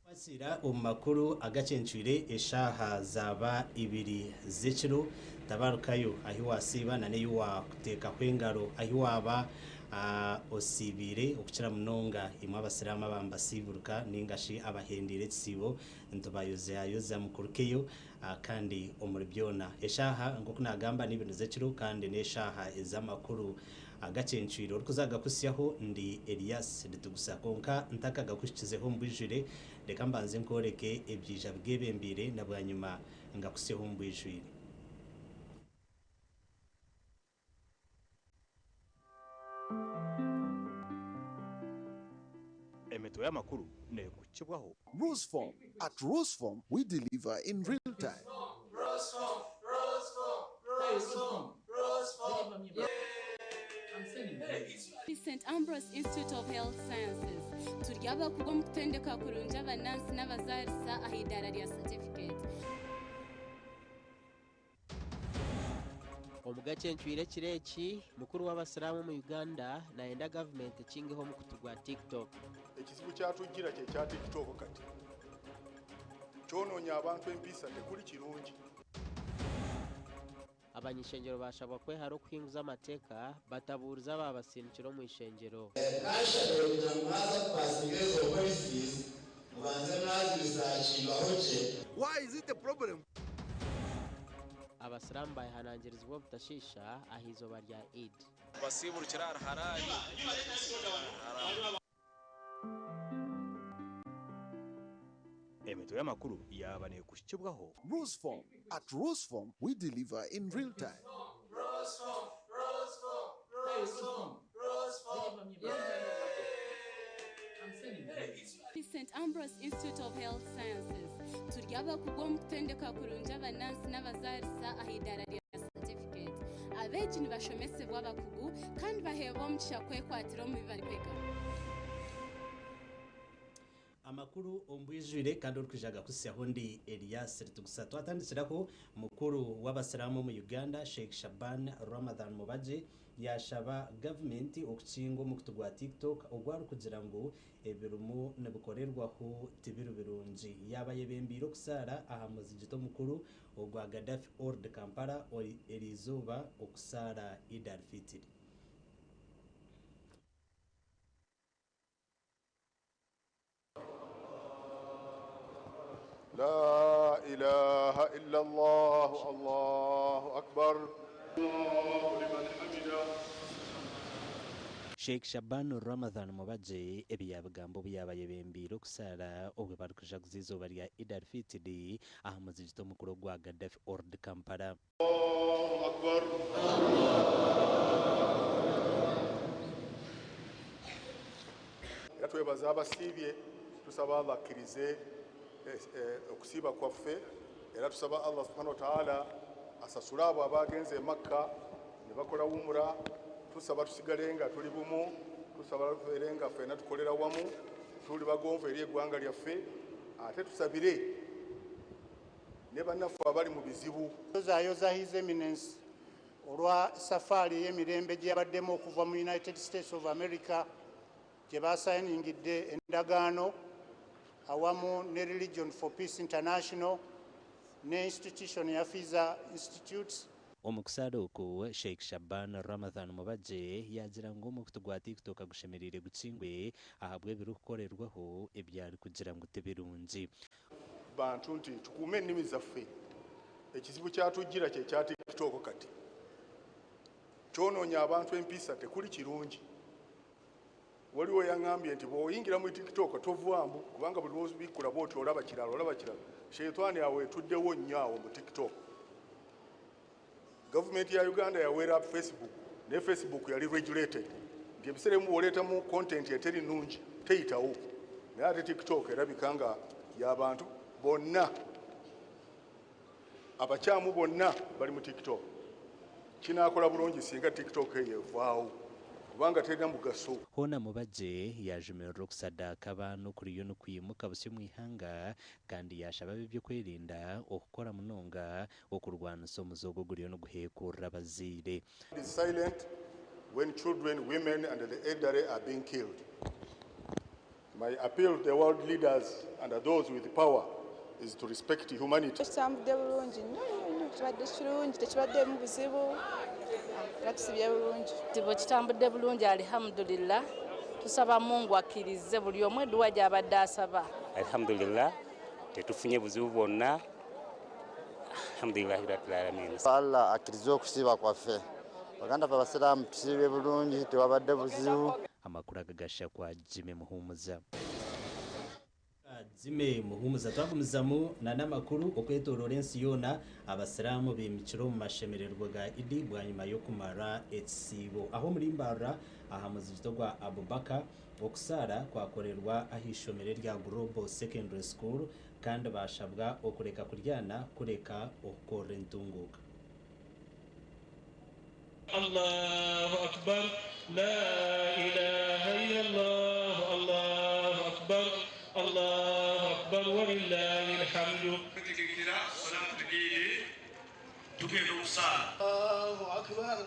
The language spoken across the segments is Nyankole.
Kwasira omu makuru agacencwire eshaaha zaaba ibiri z'ekiro, tabarukayo ahi wasiiba na n'eyi wakuteekaho engaro ahi waaba osiibiire okukira munonga imwe abasiraamu aba nibasiiburuka ninga shi abahendeire ekisiibo nitubayozayoza mukurukeyo kandi omuri byona. Eshaaha nk'oku nagamba n'ibiri z'ekiro kandi n'eshaaha ez'amakuru agacencwire orikuza kugakuhitsyaho ndi Elias Ritugusa kwonka ntakagakuhikizeho omu bwijwire reka mbanze nkworeke ebyija byebembeire na bwanyima ngakuhitsyeho omu bwijwire. Emitwe y'amakuru neekuhikibwaho. Roseform. At Roseform, we deliver in real time. St Ambrose Institute of Health Sciences turi abakugu omu kutendeka kurungi abanansi n'abazaarisa aha idaara rya certificate. Omugace ncwire ekiro eki, mukuru w'abasiraamu omu Uganda nayenda gavumenti ekingeho omukutu gwa TikTok. Ekizibu kyatujjira kye kya TikTok kati kyonoonya abantu empisa tekuli kirungi. Abany'ishengyero baashabwa kwehara okuhinguza amateeka batabuurize abaabasindikire omu ishengyero. Kanshabe kugira ngu mwaza kupasinga ezo policies mubanze mwaziresearchingaho gye. Why is it a problem? Abasiraamu bayehanangirizibwa obutashiisha ah'eizooba rya Eid. Basiiburukire ahari Harari. Emitwe y'amakuru yaaba neekuhikibwaho. Roseform. At Roseform, we deliver in real time. St Ambrose Institute of Health Sciences turi abakugu omu kutendeka kurungi abanansi n'abazaarisa aha idaara rya certificate. Abeegi nibashomesibwa abakugu kandi baheebwa omugisha kwekwatira omu bi barikwega. Amakuru omu bwijwire kandi orikwija kugakuhitsyaho ndi Elias Ritugusa. Twatandikiraho mukuru w'abasiraamu omu Uganda Sheikh Shaban Ramadhan Mubajje yaashaba gavumenti okukinga omukutu gwa TikTok ogu arikugira ngu ebirimu nibikorerwaho tibiri birungi. Yaaba ayebembeire okusaara aha muzigiti omukuru ogwa Gaddafi Old Kampala eriizooba okusaara Eid al-Fitr. La ilaha illallah Allahu Akbar. Sheikh Shaban Ramadhan Mubajje ebi yaabigamba obu yaaba ayebembeire okusaara obwe barikujaguza eizooba rya Eid al-Fitr aha muzigiti omukuru ogwa Gaddafi Old Kampala. Allahu Akbar. Era twebaza abasiibye, tusaba Allah akkirize okusiiba kwaffe era tusaba Allah subhanahu wa ta'ala asasule abo abaagenze e Makka ne bakola Umrah. Tusaba tusigale nga tuli bumu, tusaba tubeere nga ffenna tukolera wamu, tuli bagonvu eri eggwanga lyaffe ate tusabire ne bannaffe abali mu bizibu. Nyozayoza His Eminence olwa safaari ey'emirembe gye yabaddemu okuva mu United States of America gye baasayiningidde endagaano awamu ne Religion for Peace International ne institution ya Fiza Institutes. Omu kusaara oku, Sheikh Shaban Ramadhan Mubajje yaagira ngu omukutu gwa TikTok gushemereire gukingwe ahabw'ebirikukorerwaho ebi arikugira ngu tibirungi. Bantu nti tukuume ennimi zaffe. Ekizibu kyatujjira kye kya TikTok kati kyonoonya abantu empisa tekuli kirungi. Waliwo eyang'ambye nti bw'oyingira mu TikTok tovaamu kubanga buli lw'obikkula bw'oti olaba kirala olaba kirala. Sheitaani awo etuddewo nnyo awo mu TikTok. Gavumenti ya Uganda yaweera Facebook naye Facebook yali regulated nti ebiseera ebimu bw'oleetamu content eteri nnungi teyitawo naye ate TikTok erabika nga y'abantu bonna abakyamu bonna bali mu TikTok. Kinaakola bulungi singa TikTok eyo evaawo Kubanga terina mugaso. Hoona Mubajje yaajumirira okusadaaka abaana okuriyo nikwimuka busya omu ihanga kandi yaashaba ab'eby'okwerinda okukora munonga okurwanisa omuze ogu oguriyo niguheekurira abazaire. Is silent when children, women and the elderly are being killed. My appeal to the world leaders and those with power is to respect humanity. Kitambudde bulungi nnyo nnyo nnyo, kibadde kirungi, tekibaddemu buzibu, era tusibye bulungi. Bwe kitambudde bulungi, alihamudulillah. Tusaba Mungu akkirize buli omu edduwa gy'abadde asaba. Alhamdulillah, tetufunye buzibu bwonna, alhamdulillahi rabbil alamin. Allah akkirize okusiiba kwaffe. Baganda ffe abasiraamu tusiibye bulungi, tewabadde buzibu. Amakuru aga gasha kwa Jimmy Muhumuza. Jimmy Muhumuza. Twagumizamu na n'amakuru okwetoroora ensi yoona, abasiraamu baimukire omu mashemererwa ga Idi bwanyima y'okumara ekisiibo. Aho omuri Mbarara aha muzigiti ogwa Abubakar, okusaara kwakorerwa aha ishomero erya Global Secondary School kandi baashabwa okureka kuryana kureka okukorera entunguuka. Allahu Akbar, la ilaha illallah, Allahu Akbar, Allahu Akbar, walillahi alhamdu. Tugenda okusaala. Allahu Akbar.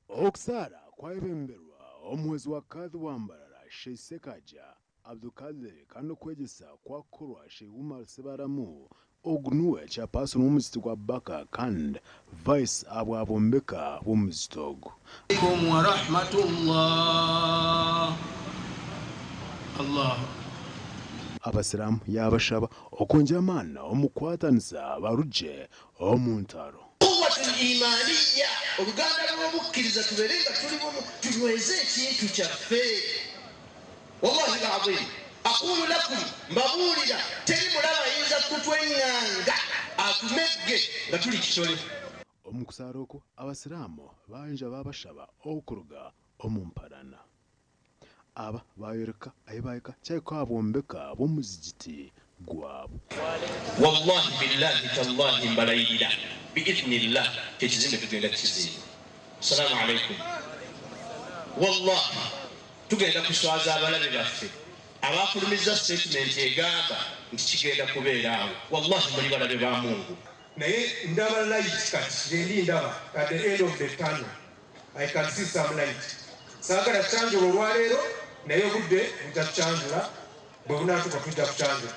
Okusaala kwayebemberwa omuhwezi wa Kadhi wa Mbarara, Sheikh Sekaja Abdulkadir kandi okwegyesa kwakorwa Sheikh Umar Sebaramu, ogu niwe chairperson w'omuzigiti gwa Baka kandi vice ahabw'abombeka b'omuzigiti ogu. Alaikum wa rahmatullah. Allah. Abasiraamu yaabashaba okwongyera amaani omu kukwatanisa barugye omu ntaro. Quwwatul imaniya, oluganda lw'obukkiriza, tubeere nga tuli bumu, tunyweze ekintu kyaffe. Wallahi lazim aqulu lakum, mbabuulira, teri mulaba ayinza kutweŋŋanga atumegge nga tuli kitole. Omu kusaara oku, abasiraamu baija baabashaba okuruga omu mparana. Aba baayoreka ahi baahika kyahika aha bwombeka bw'omuzigiti gwabo. Wallahi billahi tallahi, mbalayirira biithnillah, kyekizimbe tugenda kukizimba. Salaamu alaikum. Wallahi tugenda kuswaza abalabe baffe abafulumiza statement egamba nti kigenda kubeera awo. Wallahi muli balabe ba Mungu. Naye ndaba light kati, gyendi ndaba at the end of the tunnel I can see some light. Saagala kyanjula olwaleero, naye obudde bujja kukyanjula, bwe bunaatuuka tujja kukyanjula.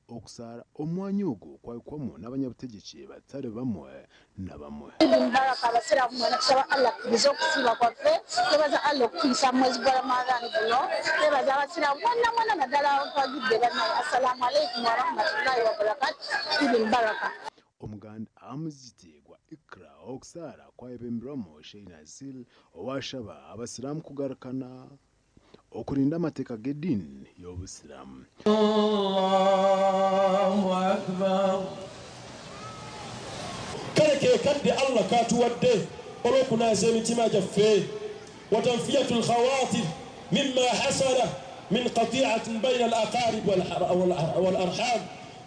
Okusaara omwanya ogu kwahikwamu n'abanyabutegyeki batari bamwe na bamwe. Mubaraka abasiraamu mwena, tusaba Allah akkirize okusiiba kwaffe. Twebaza Allah okutuyisa mu mwezi gwa Ramadhan guno. Twebaza abasiraamu mwena mwena, naddala abatwagidde bannaye. Assalaamu alaikum warahmatullahi wabarakatu. Idi mubaraka. Omuganda aha muzigiti gwa Ikra, okusaara kwayebemberwamu Sheikh Nazir owashaba abasiraamu kugarukana okurinda amateeka g'ediini y'obusiraamu. Allahu Akbar. Kale ke kadde Allah katuwadde olw'okunaaza emitima gyaffe, watanfiyatu lkhawatir mima hasala min qatiatin baina al aqarib wal arham.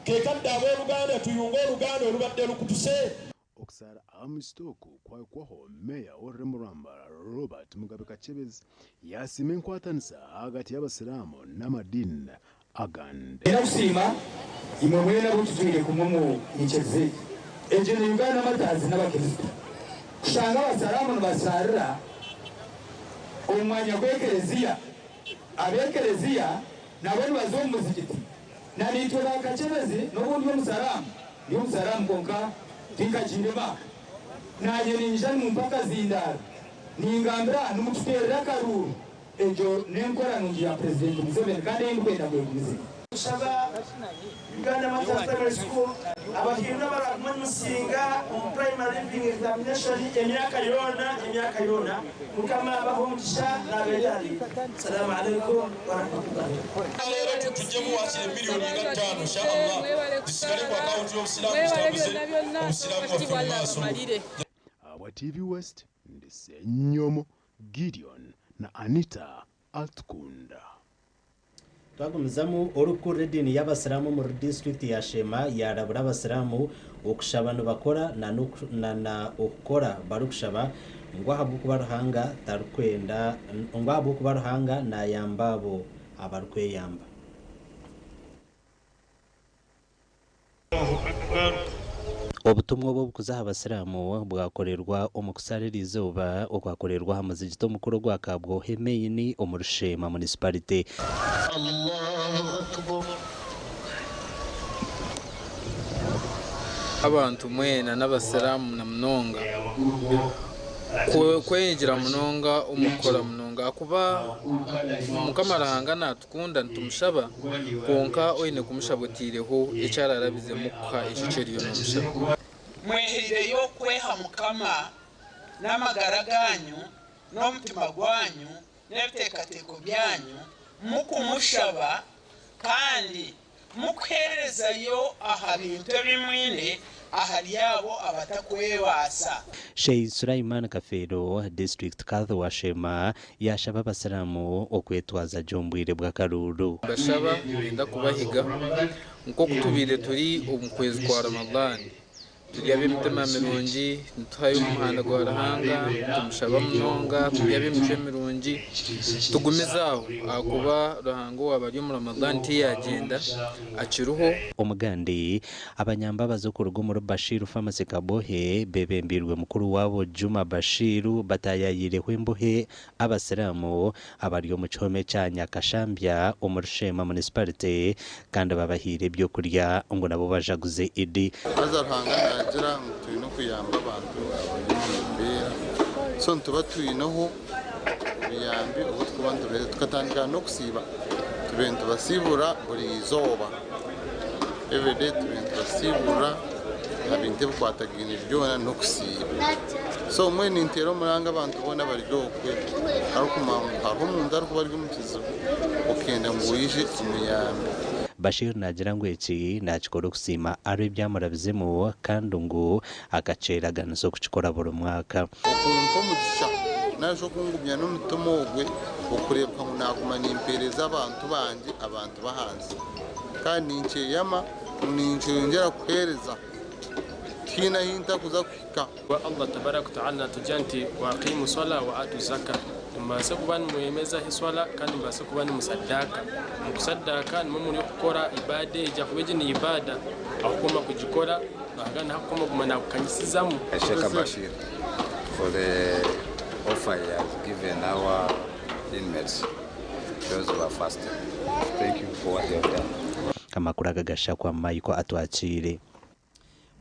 Ke kadde abooluganda tuyunge oluganda olubadde lukutuse. Okusaara aha muzigiti oku kwahikwaho meeya w'orurembo rwa Mbarara, Robert Mugabe Kakyebezi, yasiima enkwatanisa ahagati y'abasiraamu n'amadiini agandi. Era kusiima imwe mwena bututwire kumwe mu nyikiriza egi. Egyo ni Uganda Matazi n'abakristo kushanga abasaramu nibasarira omu mwanya gw'ekereziya, ab'ekereziya nabo nibaza omu muzigiti, na nitwe bakakebezi. N'obundi omusaramu, ndi omusaramu konka tinkagiire Maaka, nanye ninja mu mpaka zindara ningambira nimututerera akaruuru. Egyo n'enkora nungi ya Purezidenti Museveni kandi eyindikwenda kwegumize. Tusaba Uganda Martyrs Primary School, abahindu abarakuma nimusinga omu primary leaving examination emyaka yoona, emyaka yoona, Mukama abaha omugisha n'abeerali. Salaamu alaikum warahmatullahi. Leero tujjemu wakiri miliyoni nga 5, inshallah, zisigale ku akawunti y'obusiraamu, zitambuze obusiraamu bwaffe mu maaso. Abwa TV West, ndi Ssenyomo Gideon na Anita Atkunda. Twagumizamu, orukurira ediini y'abasiraamu muri disitulikiti ya Sheema yarabura abasiraamu okushaba nibakora na okukora barikushaba. Ngu ahabw'okuba Ruhanga tarikwenda ngu ahabw'okuba Ruhanga naayamba abo abarikweyamba. Obutumwa obu obukuza aha basiraamu bwakorerwa omu kusaara eriizooba okwakorerwa aha muzigiti omukuru ogwa Kabwohe Main omuri Sheema Munisiparite. Abantu mwena n'abasiraamu na munonga kweyigira munonga omu kukora munonga ahakuba Mukama Ruhanga natukunda nitumushaba kwonka oine kumushaba oteireho eki ararabizemu kukuha ekyo eki oriyo nomushaba. Mwehaireyo kweha Mukama n'amagara gaanyu n'omutima gwanyu n'ebiteekateeko byanyu, mukumushaba kandi mukuheerezayo aha bintu ebi mwine ahari abo abatakwebaasa. Sheikh Sulaiman Kafeero, District Kadhi wa Sheema yaashaba abasiraamu okwetwaza gye omu bwire bw'akaruuru. Nimbashaba niinyenda kubahiga nk'oku tubaire turi omu kwezi kwa Ramadhan. Turi ab'emitima mirungi, nituhayo omu muhanda gwa Ruhanga, nitumushaba munonga, turi ab'emicwe mirungi, tugumize aho ahakuba Ruhanga owaaba ari omu Ramadhan tiyagyenda, akiriho. Omugandi, abanyambabazi okuruga omuri Bashiru Pharmacy Kabohe bebembeirwe mukuru waabo Juma Bashiru bataayayiireho embohe Abasiraamu abari omu kihome kya Nyakashambya omuri Sheema Munisiparite kandi babahaire ebyokurya ngu nabo bajaguze Idi. Haza Ruhanga naagira ngu twine okuyamba abantu abari omu mbeera, so nituba twineho obuyambi obu turikuba nitubaheereza. Tukatandika n'okusiiba, tubaire nitubasiibura buri izooba, everyday tubaire nitubasiibura aha bintu ebikwatagaine byona n'okusiiba. So mbwenu ninteera omuranga abantu boona abari okwe arikumanya ngu hariho omuntu arikuba ari omu kizibu okenda ngu oije omuyambe. Bashir naagira ngu eki naakikora okusiima Arrow ebyamurabizemu kandi ngu akakyeraganisa okukikora buri mwaka. Okumpa omugisha nari shi okungumya n'omutima ogwe okureebeka ngu naaguma nimpeereza abantu bangye abantu b'ahansi. Kandi ninkyeyama ngu ninkyeyongyera kuheereza. Tihaine ahi ntarikuza kuhika. Kuba Allah tabaraka wataala natugira nti waaqimu swala wa atu zaka, nimubaase kuba nimwemezaho eswala kandi mubaase kuba nimusadaaka. Omukusaddaaka nimwo muri okukora ibaada egi ahakuba egi ni ibaada, ahokukoma kugikora Ruhanga nahakukoma kuguma nakukanyisizamu. Sheikh Bashir for the offer he has given our inmates those who are fasting. Thank you for what you have done. Amakuru aga gashakwa Michael Atwakiire.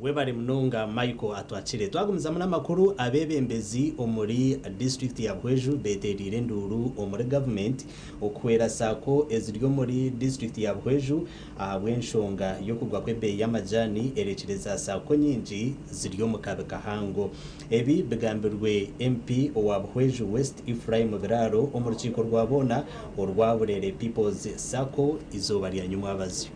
Webare munonga Michael Atwakire. Twagumizamu n'amakuru, abeebembezi omuri disiturikiti ya Buhweju beetereire enduuru omuri gavumenti okuhwera sacco eziri omuri disiturikiti ya Buhweju ahabw'enshonga y'okugwa kw'ebeeyi y'amajaani erekire za sacco nyingi ziri omu kabi kahango. Ebi bigambirwe MP owa Buhweju West Ephraim Biraaro omu rukiiko rwa boona orwa Burere People's Sacco eizooba rya nyumwabazyo.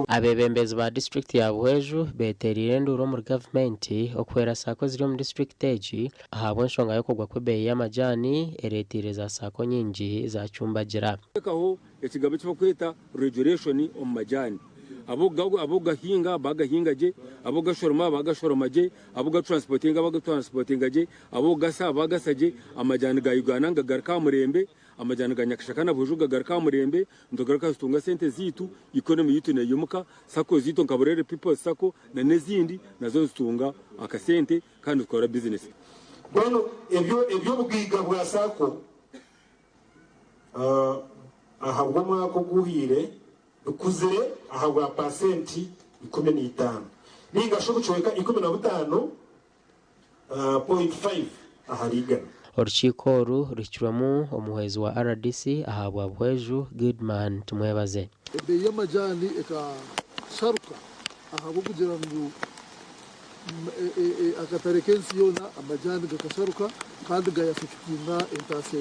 Abeebembezi ba disiturikiti ya Buhweju beetereire enduuru omuri gavumenti okuhwera saako eziri omu disiturikiti egi ahabw'enshonga y'okugwa kw'ebeeyi y'amajaani ereeteire za saako nyingi zaacumbagira. Tekaho ekigambo eki barikweta regulation omu majaani. Ab'okugahinga bagahinga gye, ab'okugashoroma bagashoroma gye, ab'okugatransportinga bagatransportinga gye, ab'okugasa bagasa gye, amajaani ga Uganda nigagaruka aha murembe. Amajani ga Nyakashaka na Buhweju gagaruka aha murembe, nitugaruka tutunga sente ziitu, economy yitu neyimuka, sacco ziitu nka Burere People's Sacco na n'ezindi nazo nizitunga akasente kandi nitukora business. Mbwenu ebyo eby'obugaiga bwa sacco ahabw'omwaka oguhweire bikuzire ahabwa paasenti 15 nainga shi obucweka 15 .5 ahari igana. Orukiiko oru ruhikirwemu omuhwezi wa rdc ahabwa Buhweju, Goodman Tumwebaze. Ebeeyi y'amajaani ekasharuka ahabw'okugira ngu akatare k'ensi yoona amajaani gakasharuka kandi gayafekitinga entaasya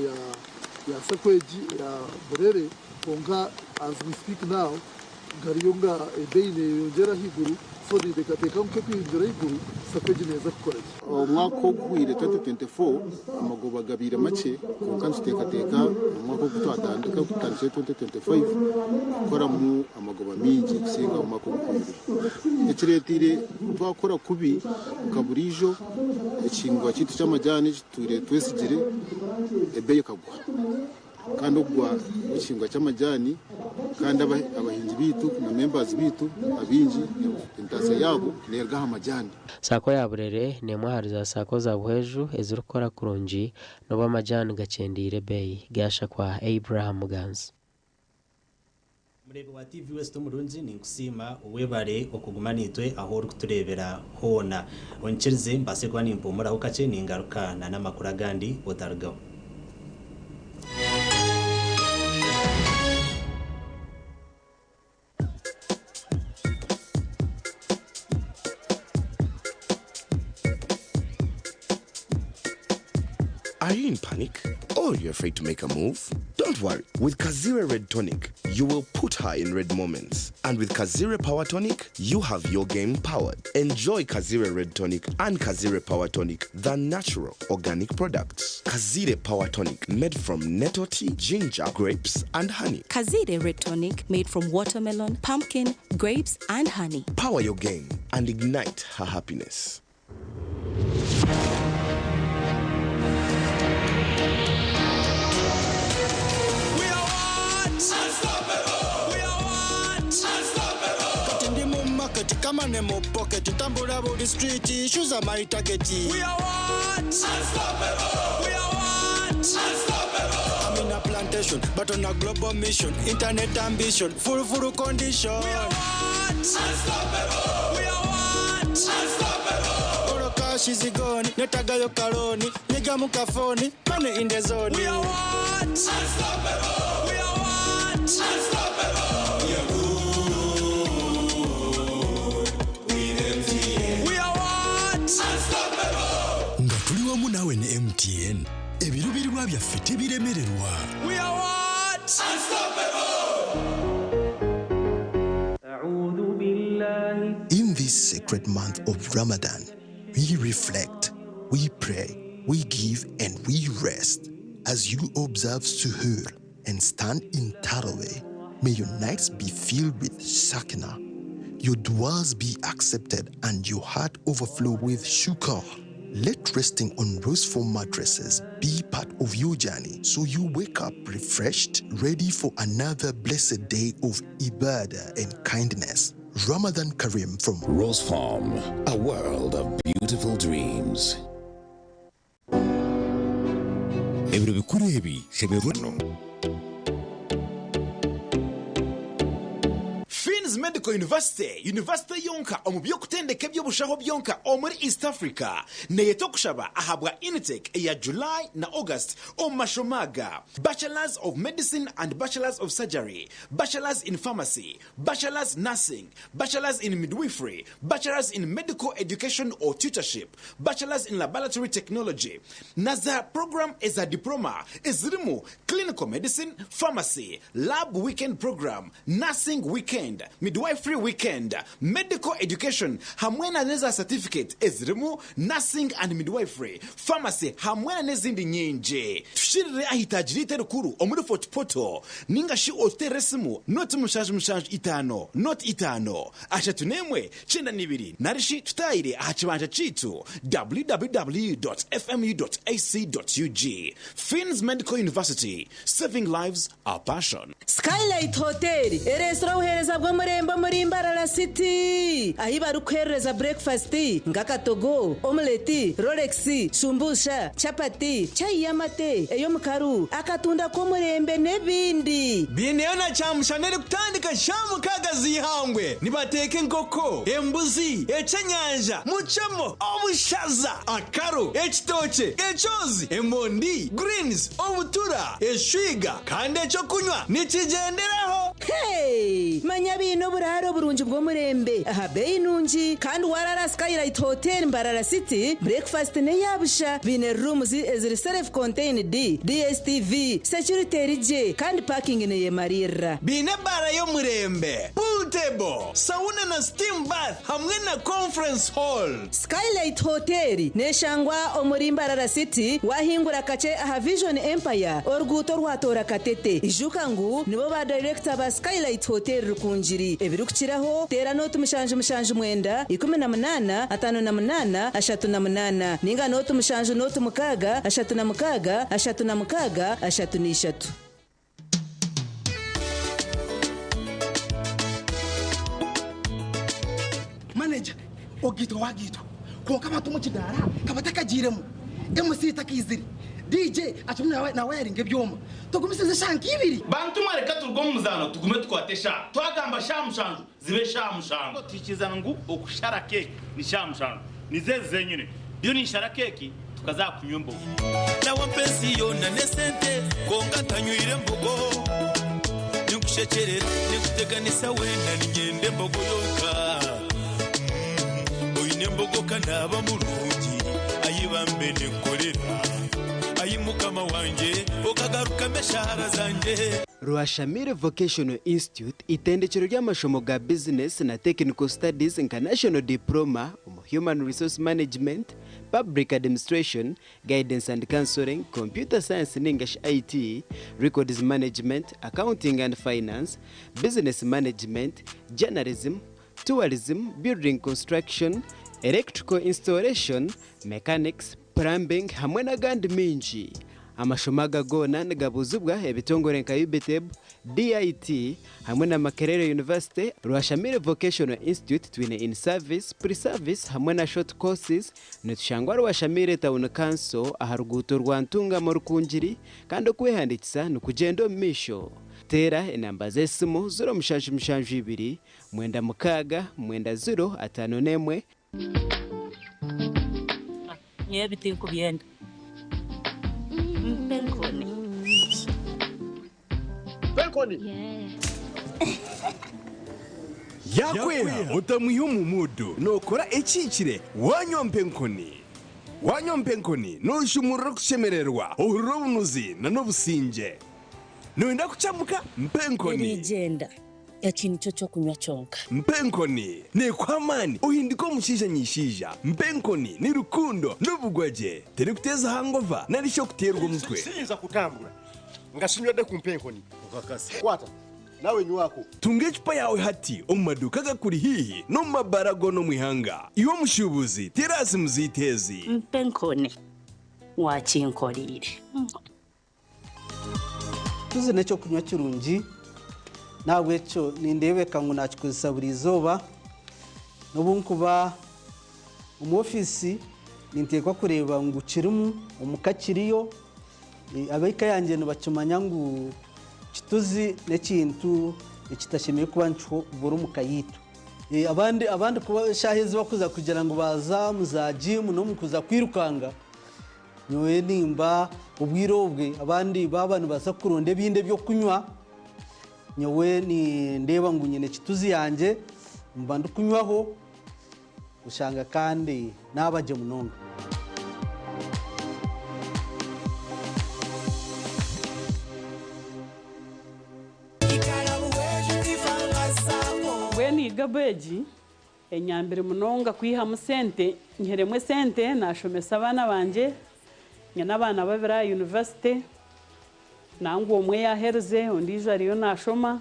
ya sacco egi eya Burere kwonka as we speak now. Gariyo nga ebeeyi neyeyongyera ahaiguru so ninteekateeka ngu ku erikweyongyera ahaiguru sacco egi neeza kukora gye. Omwaka oguhweire, 2024, amagoba gabaire makye kwonka nituteekateeka omwaka ogu twatandika ogutandikire 2025 kukoramu amagoba maingi kusinga omwaka oguhweire. Ekireeteire twakora kubi nka buriijo ekihingwa kyaitu ky'amajaani eki tutwire twesigire ebeeyi ekagwa. Kandi okugwa kw'ekihingwa ky'amajaani kandi abahingi baitu na members baitu abaingi entaasya yaabo neeruga aha majaani. Saako ya Burere n'emwe ahari za saako za Buhweju ezirikukora kurungi n'obu amajaani gakyendeire ebeeyi. Gashakwa Abraham Muganzi. Mureebi wa TV West omurungi ninkusiima webare okuguma naitwe ahu orikutureebera hoona. Onyikirize mbaase kuba nimpumuraho kakye ningaruka na n'amakuru agandi otarugaho. Are you in panic? Or you're afraid to make a move? Don't worry. With Kazire Red Tonic, you will put her in red moments. And with Kazire Power Tonic, you have your game powered. Enjoy Kazire Red Tonic and Kazire Power Tonic, the natural organic products. Kazire Power Tonic, made from nettle tea, ginger, grapes, and honey. Kazire Red Tonic made from watermelon, pumpkin, grapes, and honey. Power your game and ignite her happiness. Kati ndi mu market kama ne mu pocket ntambula buli street shoes are my target. We are what? Unstoppable. We are what? Unstoppable. I'm in a plantation but on a global mission internet ambition full full condition. We are what? Unstoppable. We are what? Unstoppable. All cash is gone netagayo kaloni nyiga mu kafoni money in the zone. We are what? Unstoppable. We are what? Unstoppable. We are good with MTN. We are what? Unstoppable. Nga tuli wamu naawe ne MTN ebiruubirirwa byaffe tebiremererwa. We are what? Unstoppable. In this sacred month of Ramadan, we reflect, we pray, we give, and we rest. As you observe Suhoor and stand in Taraweh, may your nights be filled with Sakina, your duas be accepted, and your heart overflow with shukr. Let resting on rose foam mattresses be part of your journey so you wake up refreshed, ready for another blessed day of ibadah and kindness. Ramadan Kareem from Rose Farm, a world of beautiful dreams. Ebiro bikuru ebi shemererwa Finn's Medical University, yunivasite yonka omu by'okutendeka eby'obushaho byonka omuri East Africa, neeyeta okushaba ahabwa intake eya July na August omu mashomo aga, Bachelors of Medicine and Bachelors of Surgery, Bachelors in Pharmacy, Bachelors Nursing, Bachelors in Midwifery, Bachelors in Medical Education or Tutorship, Bachelors in Laboratory Technology, na za puroguraamu eza Diploma ezirimu Clinical Medicine, Pharmacy, Lab Weekend Program, Nursing Weekend, Midwifery Weekend, Medical Education hamwe na n'eza satifiketi ezirimu Nursing and Midwifery, Pharmacy hamwe na n'ezindi nyingi. Tushirire aha itaagi ryaitu erikuru omuri Fort Portal ninga shi otuteerere esimu noti 75 noti 5 31 92 nari shi tutaayire aha kibanja kyaitu www.fmu.ac.ug. Finn's Medical University, saving lives our passion. Skylight Hotel ereetsire obuheereza bw'omurembe omuri Mbarara City ahi barikuheerereza burekifasiti nk'akatogo, omuleti, rolex, shumbusha, chapati, chai y'amate, ey'omukaru, akatunda k'omurembe n'ebindi. Biineyo na kyamushana erikutandika shaaha mukaaga z'eihangwe. Nibateeka enkoko, embuzi, eky'enyanja, mucemo, obushaza, akaru, ekitookye, ekyozi, emondi, greens, obutura, eshwiga kandi eky'okunywa nikigyenderaho. Hey! Manya biine oburaaro burungi bw'omurembe aha beeyi nungi kandi warara Skylight Hotel Mbarara City, breakfast n'eya busha. Biine rooms eziri self contained, DSTV, security eri gye kandi parking neyemariirira. Biine ebaara y'omurembe, pool table, sauna na steam bath hamwe na conference hall. Skylight Hotel neshangwa omuri Mbarara City wahingura kakye aha Vision Empire oruguuto orwatoora Katete. Ijuka ngu nibo ba dayirekita ba Skylight Hotel Rukungiri. Ebirikukiraho teera nooti 779 18 58 38 ninga nooti 7 nooti 6 36 36 33. Manager, ogaitwa wagaitwa kwonka abantu omu kidaara ka batakagiiremu, MC takaizire, DJ akirimu nawayaringa ebyoma. Tugumisirize eshaaha nk'ibiri. Bantu mwe reka turuge omu muzaano tugume tukwate eshaaha. Twagamba shaaha mushanju zibe shaaha mushanju. Twikiriza ngu okushara keeki ni shaaha mushanju. Nizo ezi zenyine. Ndiyo ninshara keeki tukaza aha kunywa embogo. Nawe ampa ensi yoona n'esente kwonka ntanywire mbogo. Ninkushekyerera, ninkuteganisa weena niinyenda embogo yonka. Oine embogo ka naaba murungi, ai bambe ninkukorera. Ai Mukama wangye, okagarukamu eshaara zangye. Rwashamire Vocational Institute itendekero ry'amashomo ga bizinesi na Technical Studies nka National Diploma omu Human Resource Management, Public Administration, Guidance and Counselling, Computer Science ningashi IT, Records Management, Accounting and Finance, Business Management, Journalism, Tourism, Building Construction, Electrical Installation, Mechanics, Plumbing hamwe n'agandi maingi. Amashomo aga goona nigabuuzibwa ebitongore nka UBITEB, DIT hamwe na Makerere University, Rwashamire Vocational Institute twine in service, pre service hamwe na short courses. Nitushangwa Rwashamire Town Council aha ruguuto rwa Ntungamo Rukungiri kandi okwehandiikisa nikugyenda omu maisho. Teera enamba z'esimu 0772 96 90 51. Nyowe ebi tinkubyenda. Mpa enkoni. Mpa enkoni. Yaakweha otamwiha omu muudu, nookora ekihikire waanywa mpa enkoni. Waanywa mpa enkoni, nooshumurura okushemererwa, ohurira obunuzi n'obusingye. Nooyenda kukyamuka? Mpa enkoni. Erigyenda. Eki nikyo ky'okunywa kyonka. Mpa enkoni neekuha amaani ohindike omushaija nyishaija. Mpa enkoni ni rukundo n'obugwagye. Terikuteeza hangova nari shi okuteerwa omutwe. Siyinza kutambura nga sinywedde ku mpa enkoni. Okakasa. Kwata nawe nywako. Tunga ecupa yaawe hati omu maduuka agakuri haihi n'omu mabaara goona omu ihanga. Iwe omushuubuzi, teera aha simu zaitu ezi. Mpa enkoni waakinkoreire. Tuzi n'eky'okunywa kirungi, n'ahabw'ekyo nindeebeka ngu naakikozesa buri izooba. N'obu nkuba omu ofiisi ninteekwa kureeba ngu kirimu, omuka kiriyo. Ab'eka yangye nibakimanya ngu kituzi n'ekintu ekitashemereire kuba nikibura omu ka yaitu. Abandi abandi kuba eshaaha ezi barikuza kugira ngu baaza omu za jiimu n'omu kuza kwirukanga, Nyowe nimba obwire obwe abandi baaba nibaza kuronda ebindi eby'okunywa, nyowe nindeeba ngu nyine kituzi yangye mba ndikunywaho oshanga kandi naaba gye munonga. Mbwenu igabo egi Enyambire munonga kwihamu sente, nyihiremu esente nashomesa abaana bangye, nyine abaana babiri aha yunivasite, nangwa omwe yaherize ondiijo ariyo nashoma,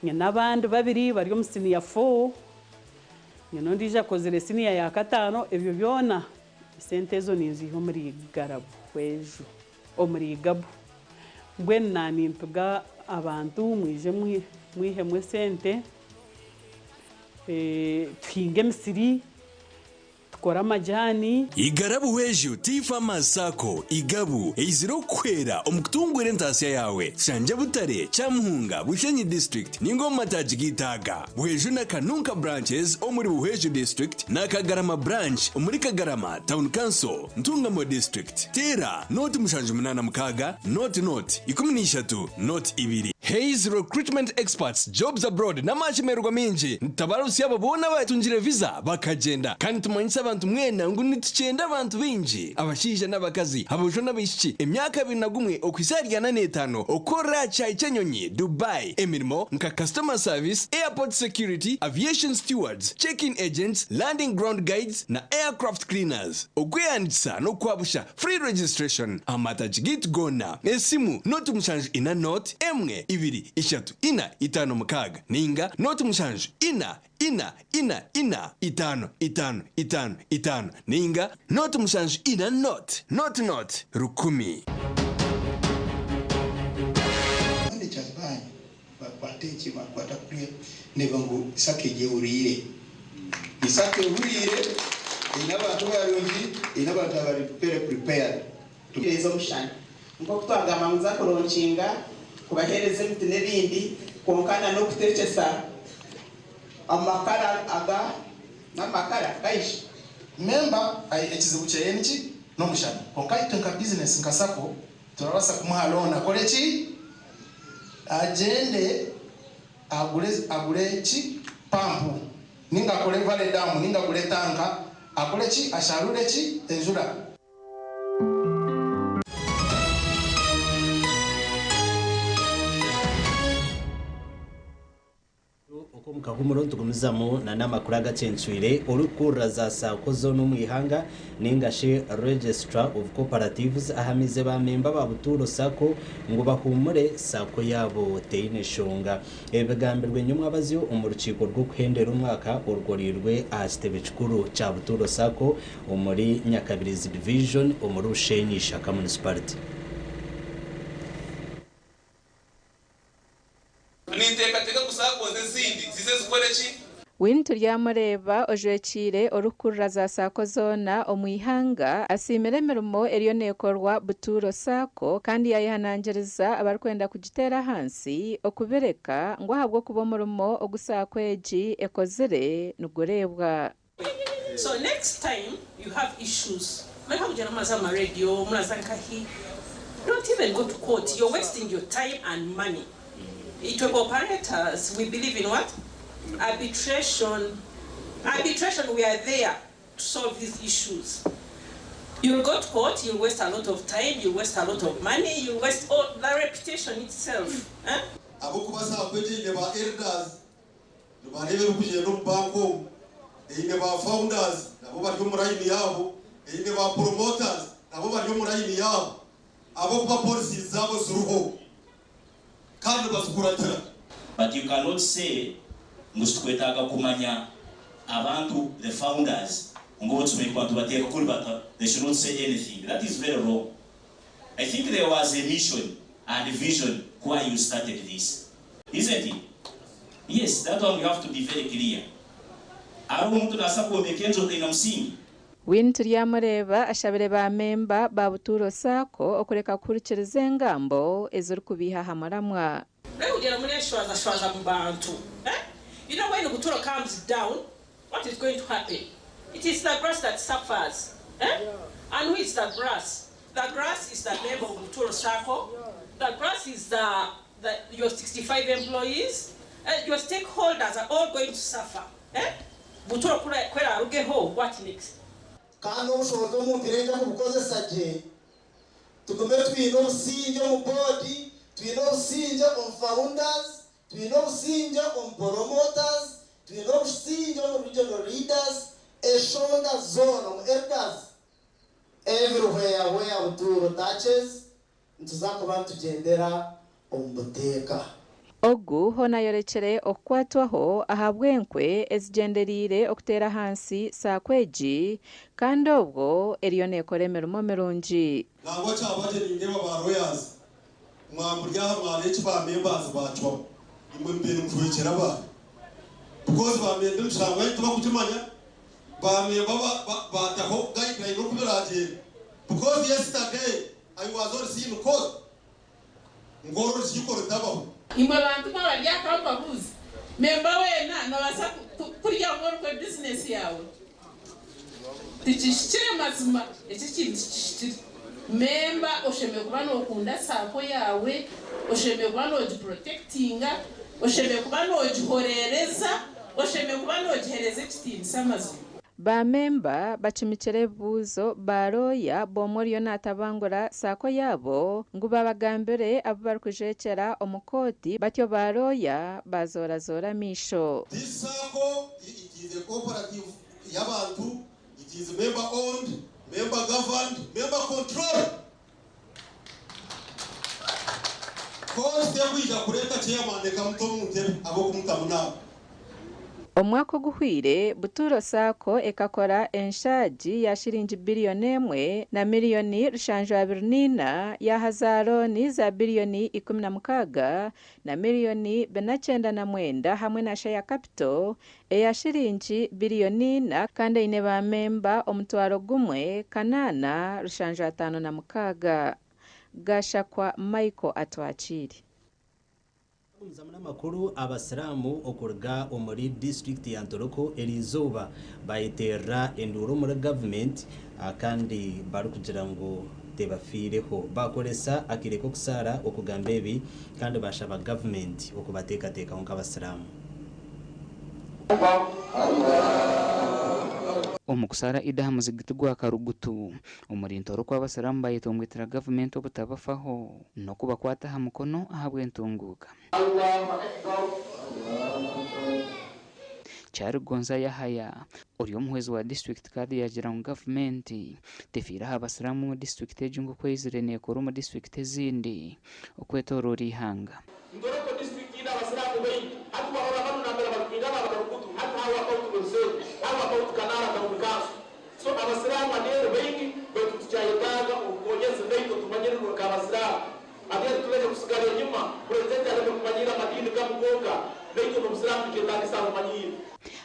nyine abandi babiri bari omu siniya fo, nyine ondiijo akozire siniya ya kataano, ebyo byona esente ezo ninziiha omuri Garabweju, omuri Igabu. Mbwenu naanimpiga abantu mwije mwihemu esente. Tuhinge emisiri, tukore amajaani. Igara Buhweju Tea Farmers Sacco, Igabu, eizire okukuhwera omu kutunguura entaasya yaawe. Shangye Butare, Kyamuhunga, Bushenyi District ninga omu mataagi gaitu aga, Buhweju na Kanunka Branches omuri Buhweju District na Kagarama Branch omuri Kagarama Town Council, Ntungamo District. Teera nooti 786 nooti nooti 13 nooti 2. Hays Recruitment Experts, Jobs Abroad n'amashemererwa maingi. Nitutabarutsya abo boona abatungire visa bakagyenda. Kandi nitumanyisa abantu mwena ngu nitukyenda abantu baingi, abashaija n'abakazi, aboojo n'abaishiki, emyaka 21 okuhitsya ahari 45 okukorera aha kishaayi ky'enyonyi, Dubai, emirimo nka Customer Service, Airport Security, Aviation Stewards, Check-in Agents, Landing Ground Guides na Aircraft Cleaners. Okwehandiikisa n'okwabusha, Free registration, aha matagi gaitu goona. Esimu, 074 0 1 2 3 4 5 6 ninga 07 4 4 4 4 5 5 5 5 ninga 074 0 0 0 1000. Managers banyu bakwata eki, bakwata kuriya, neba ngu SACCO egyehuriire, ni SACCO ehuriire, eine abantu barungi, eine abantu abari very prepared. Tuteeza omushana nk'oku twagamba ngu nza kulaunchinga, kubaheereza emiti n'ebindi, kwonka na n'okutekyesa amakara aga n'amakara gaisha. Member ekizibu kyeye niki? N'omushana. Kwonka itwe nka business, nka SACCO, turabasa kumuha loan, akore ki? Agyende agure ki? Pampu, ninga akore valley dam, ninga agure tanka, akore ki? Asharure ki? Enjura. Omu nitugumizamu na n'amakuru agacencwire. Orikukurira za SACCO zoona omu ihanga ninga shi Registrar of Cooperatives ahamize bamemba ba Butuuro SACCO ngu bahumure, SACCO yaabo teine shonga. Ebigambirwe nyomwabazyo omu rukiiko rw'okuhendera omwaka orukoreirwe aha kitebe kikuru kya Butuuro SACCO omuri Nyakabirizi Division omuri Bushenyi Ishaka Municipality. Ninteekateeka ngu SACCOs ezindi zize zikore ki? Winnie Turyamureeba ojwekiire orikukurira za SACCO zoona omu ihanga asiimire emirimo eriyo neekorwa Butuuro SACCO kandi yayehanangiriza abarikwenda kugiteera ahansi okubireka ngu ahabw'okuba omurimo ogu SACCO egi ekozire nigureebwa. So next time you have issues, mureka kugira muraza mu radio, muraza nkahi. Don't even go to court. You're wasting your time and money. Itwe operators, we believe in what? Arbitration. Arbitration, we are there to solve these issues. You'll go to court, you'll waste a lot of time, you'll waste a lot of money, you'll waste all the reputation itself. Eh? Abokuba SACCO eine ba elders, nibareeba ebirikugyenda omu banka omu, eine ba founders, nabo bari omu line yaabo, eine ba promoters, nabo bari omu line yaabo, abokuba policies zaabo ziriho kandi bazikuratira. But you cannot say ngu situkwetaaga kumanya abantu, the founders, ngu bo bantu bateeka kuri bata, they should not say anything. That is very wrong. I think there was a mission and vision why you started this, isn't it? Yes, that one we have to be very clear. Ari omuntu naasa kwombeka enju otaine musingi? Winnie Turyamureeba ashabire ba memba ba Butuuro SACCO okureka kuhurikiriza engambo ezirikubiiha aha muramwa. Kugera muri shwaza shwaza mu bantu. Eh? You know, when Buturo comes down, what is going to happen? It is the grass that suffers. Eh? And who is the grass? The grass is the member of Buturo SACCO. The grass is your 65 employees. Your stakeholders are all going to suffer. Eh? Buturo kwera arugeho, what next? Kandi obushobozi omuntu irenga kubukozesa gye, tugume twine obusinge omu board, twine obusinge omu founders, twine obusinge omu promoters, twine obusinge omu regional leaders, eshonda zoona omu elders, everywhere where Buturo touches, nituza kuba nitugyendera omu buteeka. Ogu hoona ayorekire okukwatwaho ahabw'enkwe ezigyendereire okuteera ahansi SACCO egi kandi obwo eriyo neekora emirimo mirungi. Nangwa kyabagye nindeeba ba lawyers mwamuri aha, mwareeba eki ba members bacwamu, imwe mbere muhwekyera abantu, because bamemba emishango yanyu tibakugimanya. Bamemba bataho guideline oku biragyenda, because yesterday I was also in court ngo orukiiko rutabaho. Imwe bantu mwabaryakaho mbabuuzi, memba weena nabaasa kurya orukwe bizinesi yawe? Tikihikire mazima, eki kintu tikihikire. Memba oshemereire kuba nookunda saako yaawe, oshemereire kuba noogiprotectinga, oshemereire kuba noogihoreereza, oshemereire kuba noogiheereza ekitiinisa amazima. Ba memba bacumikire ebibuuzo ba looya b'omwe oriyo natabangura SACCO yaabo ngu babagambire abu barikujwekyera omu kooti batyo ba looya bazorazora amaisho. This SACCO, it is a cooperative y'abantu, it is member owned, member governed, member controlled. Kooti tekwija kureeta chairman ekamuta omu ntebe ab'okumutamu naabo. Omwaka oguhwire, Buturo SACCO ekakora enshaagi ya shiringi biliyoni 1 na miliyoni 724 yaha za looni za biliyoni 16 na miliyoni 499 hamwe na share capital eya shiringi biliyoni 4 kandi eine ba memba 1,876. Gashakwa Michael Atwakire. Amakuru abasiramu okuruga omuri disitulikiti ya Ntoroko eriizooba bayeterera enduuru omuri gavumenti kandi barikugira ngu tebafiireho. Bakoresa akaire k'okusaara okugamba ebi kandi bashaba gavumenti okubateekateekaho nk'abasiramu. Omu kusaara Eid aha muzigiti gwa Karugutu omuri Ntoroko abasiramu bayetongwetera gavumenti obutabafaho n'okubakwata aha mukono ahabw'entunguuka. Kyarigonza Yahaya ori omuhwezi wa disiturikiti kandi yaagira ngu gavumenti tefiire aha basiramu omu disiturikiti egi nk'oku eizire neekora omu disiturikiti ezindi okwetooroora eihanga. Ntoroko district ina abasiramu baingi. Hati warora banu nambere barikwingana Abakarugutu, hati how about Rwensozi, how about Kanara town council? So abasiramu aneero baingi, baitu tukyayetaaga obukonyezi naitwe tumanyire ngu nk'abasiramu. Ateeri tuleke kusigara enyima, purezidenti aleke kumanyiira amadiini gamu gonka, naitwe n'obusiramu nikyetaagisa abumanyiire.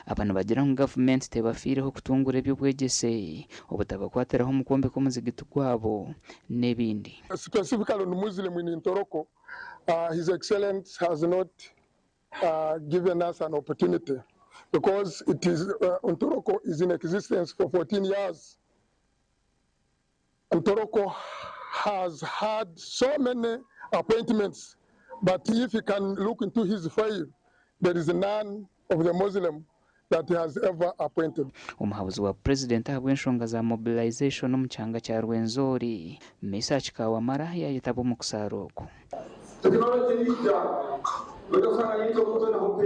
Aba nibagira ngu gavumenti tebafiireho kutungura eby'obwegyese, obutabakwatiraho omu kwombeka omuzigiti gwabo n'ebindi. Specifically on Muslim in Ntoroko, His Excellency has not given us an opportunity because it is Ntoroko is in existence for 14 years. Ntoroko has had so many appointments, but if you can look into his file, there is none of the Muslim that he has ever appointed. Omuhabuzi wa Purezidenti ahabw'enshonga za mobilisation omu kyanga kya Rwenzori, Mesach Kawamara yaayetaba omu kusaara oku. Tekinologi ija otasanga yinza okutonaho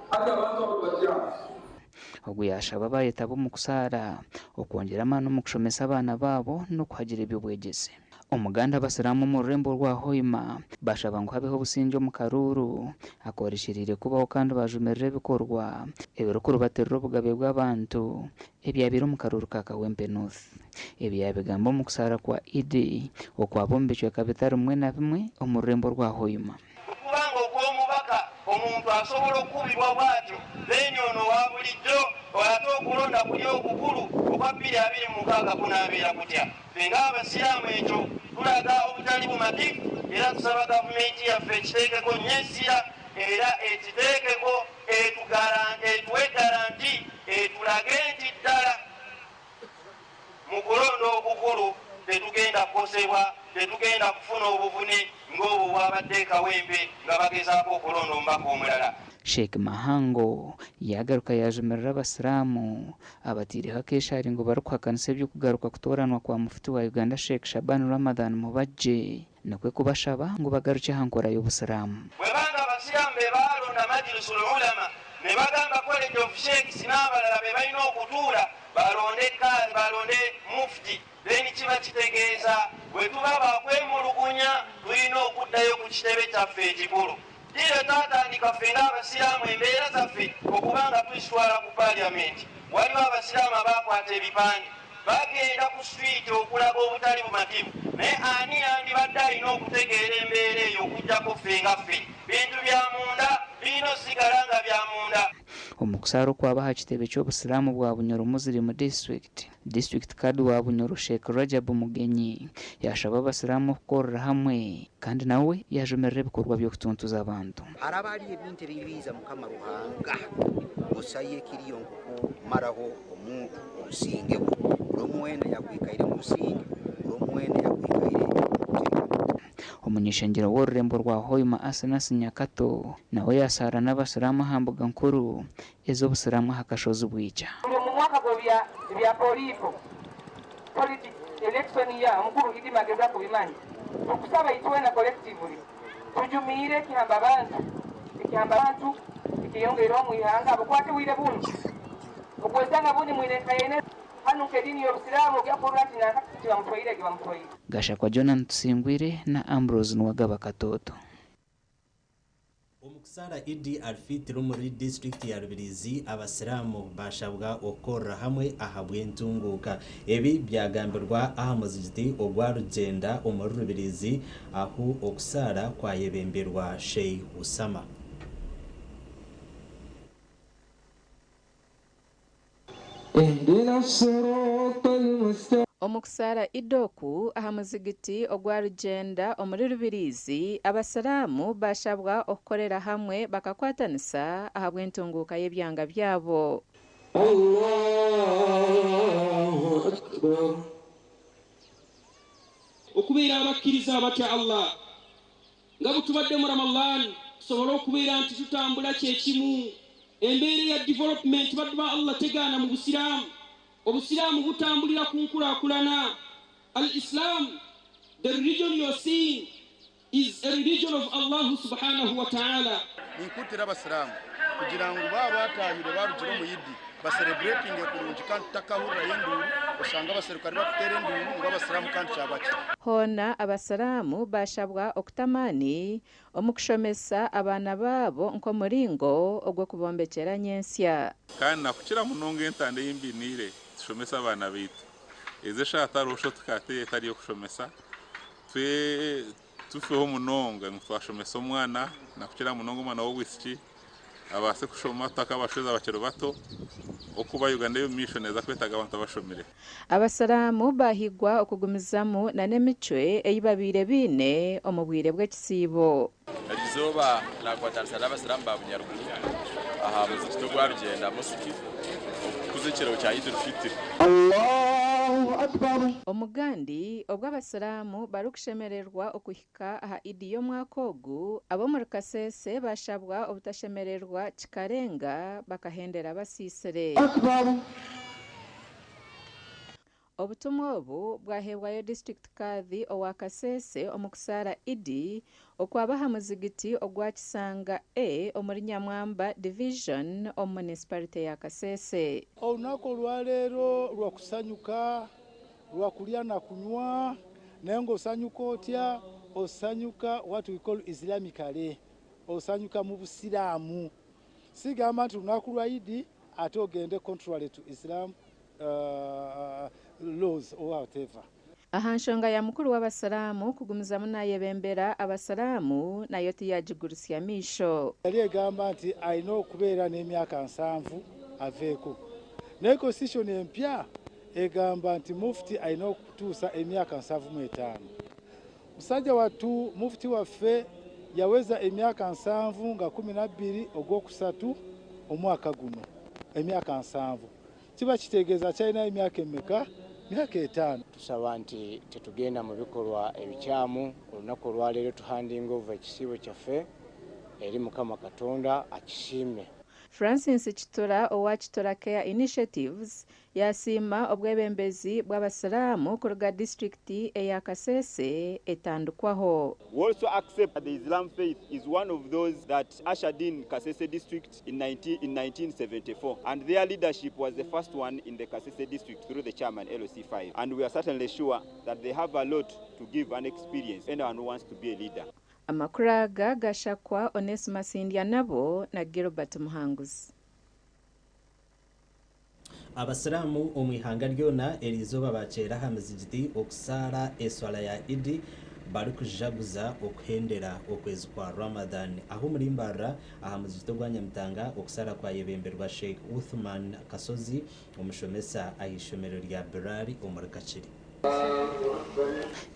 hati abantu abo batya. Ogu yaashaba abaayetaba omu kusaara okwongyera amaani omu kushomesa abaana baabo n'okuhagira eby'obwegyese. Omuganda abasiraamu omu rurembo rwa Hoima bashaba ngu habeho obusingye omu karuuru akoreshereire kubaho kandi bajumirira ebikorwa ebirikurubatirira obugabe bw'abantu ebyabaire omu karuuru ka Kawempe North. Ebi yabigamba omu kusaara kwa Eid okwaba omu bicweka bitari bimwe na bimwe omu rurembo rwa Hoima. Kubanga ogw'omubaka omuntu asobola okukubibwa bw'atyo, then ono owa bulijjo ate okulonda kuli okukulu okwa 2026 kunaabeera kutya? Ffe ng'abasiraamu ekyo tulaga obutali bumativu era tusaba gavumenti yaffe ekiteekeko nnyo essira era ekiteekeko etuwe guarantee, etulage nti ddala mu kulonda okukulu tetugenda kukosebwa, tetugenda kufuna obuvune ng'obwo bwabadde e Kawempe nga bagezaako okulonda omubaka omulala. Sheikh Mahango yaagaruka yaajumirira abasiraamu abataireho akeesharingo barikuhakanisa eby'okugaruka kutooranwa kwa mufuti wa Uganda Sheikh Shaban Ramadhan Mubajje nikwo kubashaba ngu bagarukye aha nkora y'obusiraamu. Bwe banga abasiraamu be baalonda Majlisul Ulama ne bagamba College of Sheikhs n'abalala be balina okutuula balonde balonde mufti, then kiba kitegeeza bwe tuba bakwemulugunya tulina okuddayo ku kitebe kyaffe ekikulu. Ddiiro twatandika ffe ng'abasiraamu embeera zaffe okuba nga tuzitwala ku parliament. Waliwo abasiraamu abaakwata ebipande bagenda ku street okulaga obutali bumativu, naye ani yandibadde alina okutegeera embeera eyo okuggyako ffe nga ffe? Bintu bya munda birina osigala nga bya munda. Omu kusaara okwaba aha kitebe ky'obusiraamu bwa Bunyoro Muslim District, District Khadi wa Bunyoro Sheikh Rajab Mugenyi yashaba abasiraamu okukorera hamwe kandi nawe yajumirira ebikorwa by'okutuntuza abantu. Haraba hariyo ebintu ebibiiza Mukama Ruhanga busayo ekiriyo nkukumaraho omuntu obusinge bwe. Buri omwe weena yakwikaire mu businge, buri omwe weena yakwikaire omu kuteekana. Omuny'ishengyero w'orurembo rwa Hoima Asinasi Nyakato nawe yasaara n'abasiraamu aha mbuga nkuru ez'obusiraamu aha kashozi Bwija. Turi omu mwaka gw'ebya ebya poliiko, politics, election year, omukuru Idi Magezi akubimanya. Tukusaba itwena collectively tujumiire ekihamba bantu ekihamba bantu ekeyongeireho omu ihanga ahabw'okuba hati obwire bunu okwesanga bundi mwine nkayaine hanu nk'ediini y'obusiraamu ogya kuhurira nti nanka tibamutwaire egi bamutwaire. Gashakwa Jonah Tusingwire na Ambrose Nuwagaba Katooto. Omu kusaara Idi al-Fitr omuri disiturikiti ya Rubirizi, abasiraamu baashabwa okukorera hamwe ahabw'entunguuka. Ebi byagambirwa aha muzigiti ogwa Rugyenda omuri Rubirizi ahu okusaara kwayebemberwa Sheikh Usama. Omu kusaara Idd oku aha muzigiti ogwa Rugyenda omuri Rubirizi, abasiraamu baashabwa okukorera hamwe bakakwatanisa ahabw'entunguuka y'ebyanga byabo. Okubeera abakkiriza abatya Allah nga bwetubadde mu Ramallan tusobole okubeera nti tutambula kyekimu. Embeera eya development baddu ba Allah tegaana mu Busiraamu. Obusiraamu butambulira ku nkulakulana. Al Islam, the religion you're seeing is a religion of Allahu subhanahu wa ta'ala. Ninkuutira abasiraamu kugira ngu baaba bataahire barugire omu Idi basereburetinge kurungi kandi tutakahurirayo enduuru oshange abaserukare bakuteera enduuru ngu abasiraamu kandi kyabaki. Hoona abasiraamu baashabwa okuta amaani omu kushomesa abaana baabo nk'omuringo ogw'okubombekyera nyentsya. Kandi nakukira munonga entanda ei mbiniire tushomese abaana baitu. Ezi eshaaha tihariho shortcut etari ey'okushomesa. Twe tufeho munonga ngu twashomesa omwana nakukira munonga omwana w'obwishiki abaase kushoma tutakabashweza bakiri bato okuba Uganda ey'omu maisho neeza kwetaaga abantu abashomire. Abasiraamu baahigwa okugumizamu na n'emicwe ei babaire baine omu bwire bw'ekisiibo. Eryo izooba naakwatanisa n'Abasiraamu ba Bunyaruguru aha muzigiti ogwa Rugyenda Mosque okukuza ekiro kya Idul Fitr. Omugandi, obwo Abasiraamu barikushemererwa okuhika aha Idi y'omwaka ogu, ab'omuri Kasese baashabwa obutashemererwa kikarenga bakahendera basiisire. Obutumwa obu bwaheebwayo Disiturikiti Kadhi owa Kasese omu kusaara Idi okwaba aha muzigiti ogwa Kisanga A omuri Nyamwamba Division omu Munisiparite ya Kasese. Olunaku olwaleero lwa kusanyuka, lwa kulya na kunywa, naye nga osanyuka otya? Osanyuka what we call Islamically, osanyuka mu Busiraamu. Sigamba nti lunaku lwa Idi ate ogende contrary to Islam laws or whatever. Aha nshonga ya mukuru w'abasiraamu kugumizamu nayebembera abasiraamu nayo tiyagigurutsya maisho. Yali egamba nti alina okubeera n'emyaka nsanvu aveeko. Naye constitution empya egamba nti Mufti alina okutuusa emyaka 75. Musajja wattu Mufti waffe yaweza emyaka nsanvu nga 12 Ogwokusatu omwaka guno. Emyaka nsanvu. Kiba kitegeeza akyalinayo emyaka emeka? Myaka etaano. Tusaba nti tetugenda mu bikolwa ebikyamu, olunaku olwaleero tuhandinge over ekisiibo kyaffe eri Mukama Katonda akisiime. Francis Kitura owa Kitura Care Initiatives yaasiima obwebembezi bw'abasiraamu kuruga disiturikiti eya Kasese etandikwaho. We also accept that the Islam faith is one of those that ushered in Kasese district in 1974 and their leadership was the first one in the Kasese district through the chairman LOC5 and we are certainly sure that they have a lot to give and experience anyone who wants to be a leader. Amakuru aga gashakwa Onesmus Ndyanabo na Gilbert Muhanguzi. Abasiraamu omu ihanga ryona eriizooba baakyera aha mizigiti okusaara eswala ya Idi barikujaguza okuhendera okwezi kwa Ramadhan. Ahu omuri Mbarara aha muzigiti ogwa Nyamitanga okusaara kwayebemberwa Sheikh Uthman Kasozi omushomesa ah'eishomero rya Birari omuri Kakiri.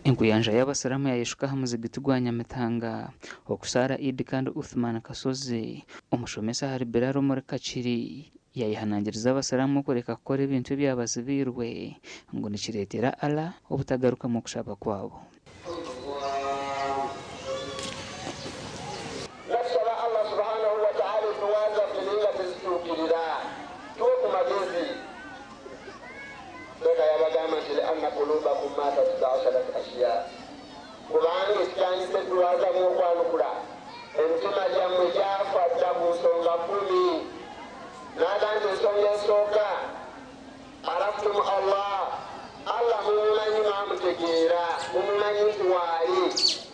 Enkuyanja y'abasiraamu yayeshuka aha muzigiti gwa Nyamitanga okusaara Idi kandi Uthman Kasozi omushomesa ahari Birari omuri Kakiri. Yayehanangiriza abasiraamu okureka kukora ebintu ebyabazibiirwe ngu nikireetera Allah obutagarukamu okushaba kwabo. Nga tusaba Allah subhanahu wataala edduwa zaffe naye nga tezituukirira, tuwe ku magezi. Sheikh yabagamba nti lianna kulubakum matat biasharat ashiya, kubanga ekitandisa edduwa zammwe okwanukula emitima gyammwe gyafa dda ku nsonga kkumi. N'agamba nti ensonga esooka, araftum Allah, Allah mumumanyi mwamutegeera, mumumanyi nti waali,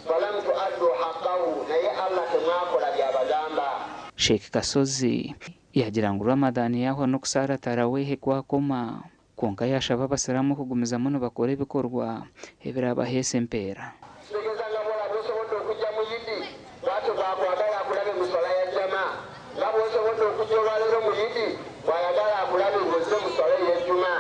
falam tuaddu haqqahu, naye Allah temwakola byabagamba. Sheikh Kasozi yaagira ngu Ramadhan yaahwa n'okusaara Taraweeh kwakoma kwonka yaashaba abasiraamu okugumizamu nibakora ebikorwa ebiraabaheese empeera. Kitegeeza nga bwolaba bwosobodde okujja mu Yidi, bwatyo bwakwagala akulabe mu swala ya Jama. Nga bwosobodde okujja olwaleero mu Yidi, bwayagala akulabe ng'ozze mu swala ey'ejjuma.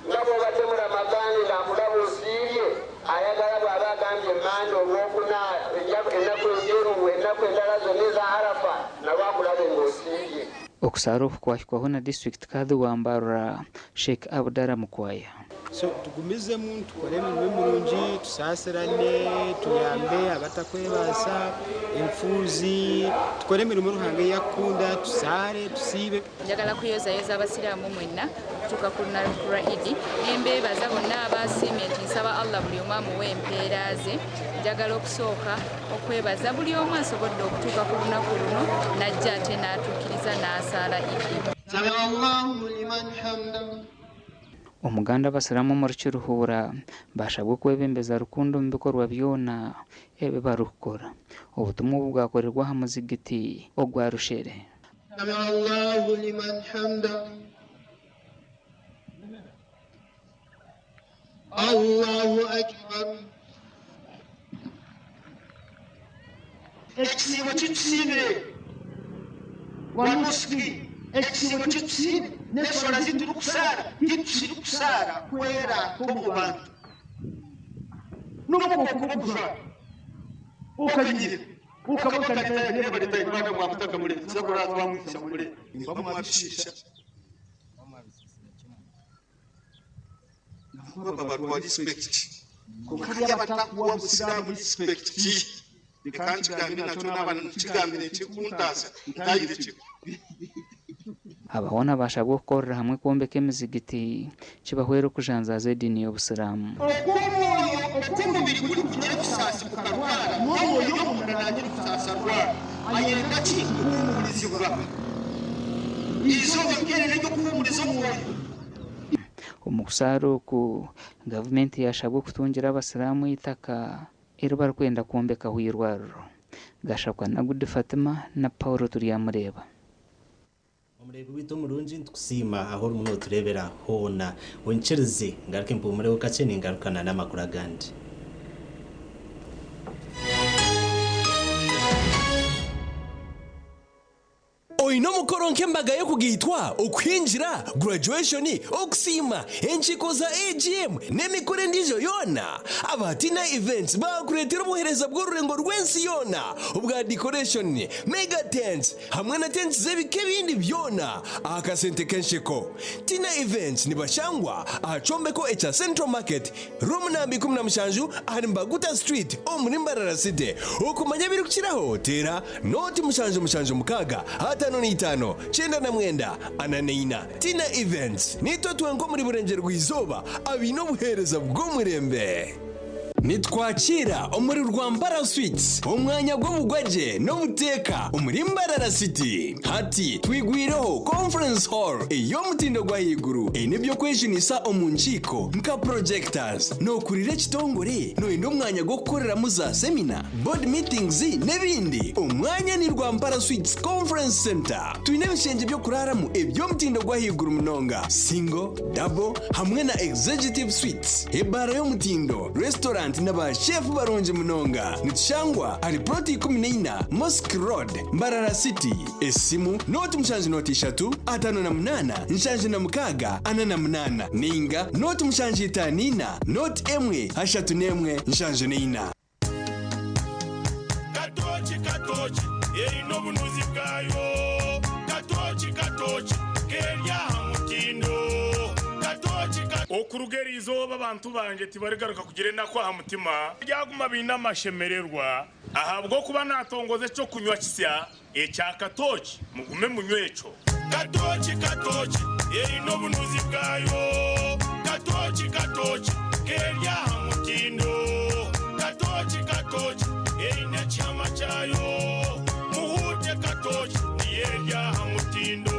Nga bwobadde mu Ramadhan nga akulaba osiibye, ayagala bwaba agambye Mande, Olwokuna, ennaku enjeru, ennaku endala zonna eza Arafa, nalwo akulabe ng'osiibye. Okusaara oku kwahikwaho na disiturikiti Kadhi wa Mbarara, Sheikh Abdallah Mukwaya. So tugumizemu tukore emirimo emirungi, tusaasirane, tuyambe abatakwebaasa, enfuuzi, tukore emirimo Ruhanga ei akukunda, tusaare, tusiibe. Njagala kuyozayoza abasiraamu mwenna okutuuka ku lunaku lwa Idi ne mbeebaza bonna abaasiimye nti nsaba Allah buli omu amuwe empeera ze. Njagala okusooka okwebaza buli omu asobodde okutuuka ku lunaku luno n'ajja ate n'atuukiriza n'asaala Idi. Omuganda abasiraamu omuri Kiruhura bashabwa okwebembeza rukundo omu bikorwa byona ebi barikukora. Obutumwa obu bwakorerwa aha muzigiti ogwa Rushere. Ekisiibo kitusiibire wanuski ekisiibo kitusiibire n'eswala ziturikusaara titusirikusaara kwera nk'omu bantu n'omu bwoko okanyire Aba hoona bashabwa okukorera hamwe kwombeka emizigiti kibahwere okujanjaaza ediini y'obusiraamu. Oku omwoyo okw'omubiri gurikugira obusaasi gukarwara, n'omwoyo ow'omunda naagira obusaasi arwara. Ayenda ki? Kuhuumurizibwa. Eizooba nk'eri n'ery'okuhuumuriza omwoyo. Omu kusaara oku, gavumenti yashabwa okutungira abasiraamu eitaka eri barikwenda kwombekaho eirwariro. Gashakwa Nagudi Fatima na Paul Turyamureeba. Omureebi waitu omurungi nitukusiima ahu orimu notureebera hoona. Onyikirize ngaruke mpumureho kakye ningarukana n'amakuru agandi. Oine omukoro nk'embaga y'okugaitwa, okuhingira, graduation, okusiima, enkiiko za AGM n'emikoro endiijo yoona? Aba Tina Events baakureetera obuheereza bw'orurengo rw'ensi yoona obwa decoration, mega tents hamwe na tents z'ebika ebindi byona aha kasente k'ensheko. Tina Events nibashangwa aha kyombeko ekya Central Market, Room namba 17 ahari Mbaguta Street omuri Mbarara City. Okumanya ebirikukiraho teera Nooti 776 55 99 44. Tina Events, Niitwe twenka omuri Burengyerwa-izooba abaine obuheereza bw'omurembe. Nitwakiira omuri Rwampara Suites, omwanya gw'obugwagye n'obuteeka omuri Mbarara City. Hati twigwireho Conference Hall ey'omutindo gw'ahaiguru eine eby'okwejunisa omu nkiiko nka projectors. Nookurira ekitongore? Nooyenda omwanya gw'okukoreramu za semina? Board meetings n'ebindi. Omwanya ni Rwampara Suites Conference Centre. Twine ebishengye by'okuraaramu eby'omutindo gw'ahaiguru munonga, single, double hamwe na executive suites, ebaara y'omutindo, restaurant na ba chef barungi munonga. Nitushangwa ahari plot 14 Mosque Road, Mbarara City. Esimu, nooti 7 0 58 76 48 ninga nooti 7 54 nooti 1 31 74. Katooki katooki eine obunuzi bwayo. Katooki katooki Kerya mutindo katoki. Okuruga eri izooba abantu bangye tibarigaruka kugira enaku aha mutima, baryaguma baine amashemererwa, ahabw'okuba naatongoza eky'okunywa kisya ekya katooki, mugume munywe ekyo. Katooki, katooki, eine obunuzi bwayo. Katooki, katooki, k'eri aha mutindo. Katooki, katooki, eine ekihama kyayo. Muhuute katooki, niyo eri aha mutindo.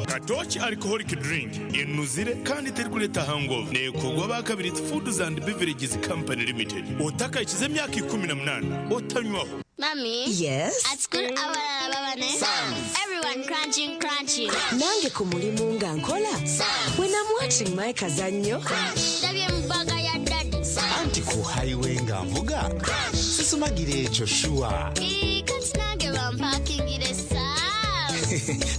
Katooki Alcoholic Drink enuzire kandi terikureeta hangover. Neekorwa aba Kabirizi Foods and Beverages Company Limited. Otakahikize emyaka 18 otanywaho. Mummy. Yes? At school abalala baba ne Sums. Everyone crunching crunching. Nange ku mulimu nga nkola. Sums. When I'm watching my kazannyo. Crunch. Ndabye mu bbaga ya daddy. Sums. Anti ku highway nga nvuga. Crunch. Sisumagira ekyo shuwa. Ii, kati nange bampakingire Sums.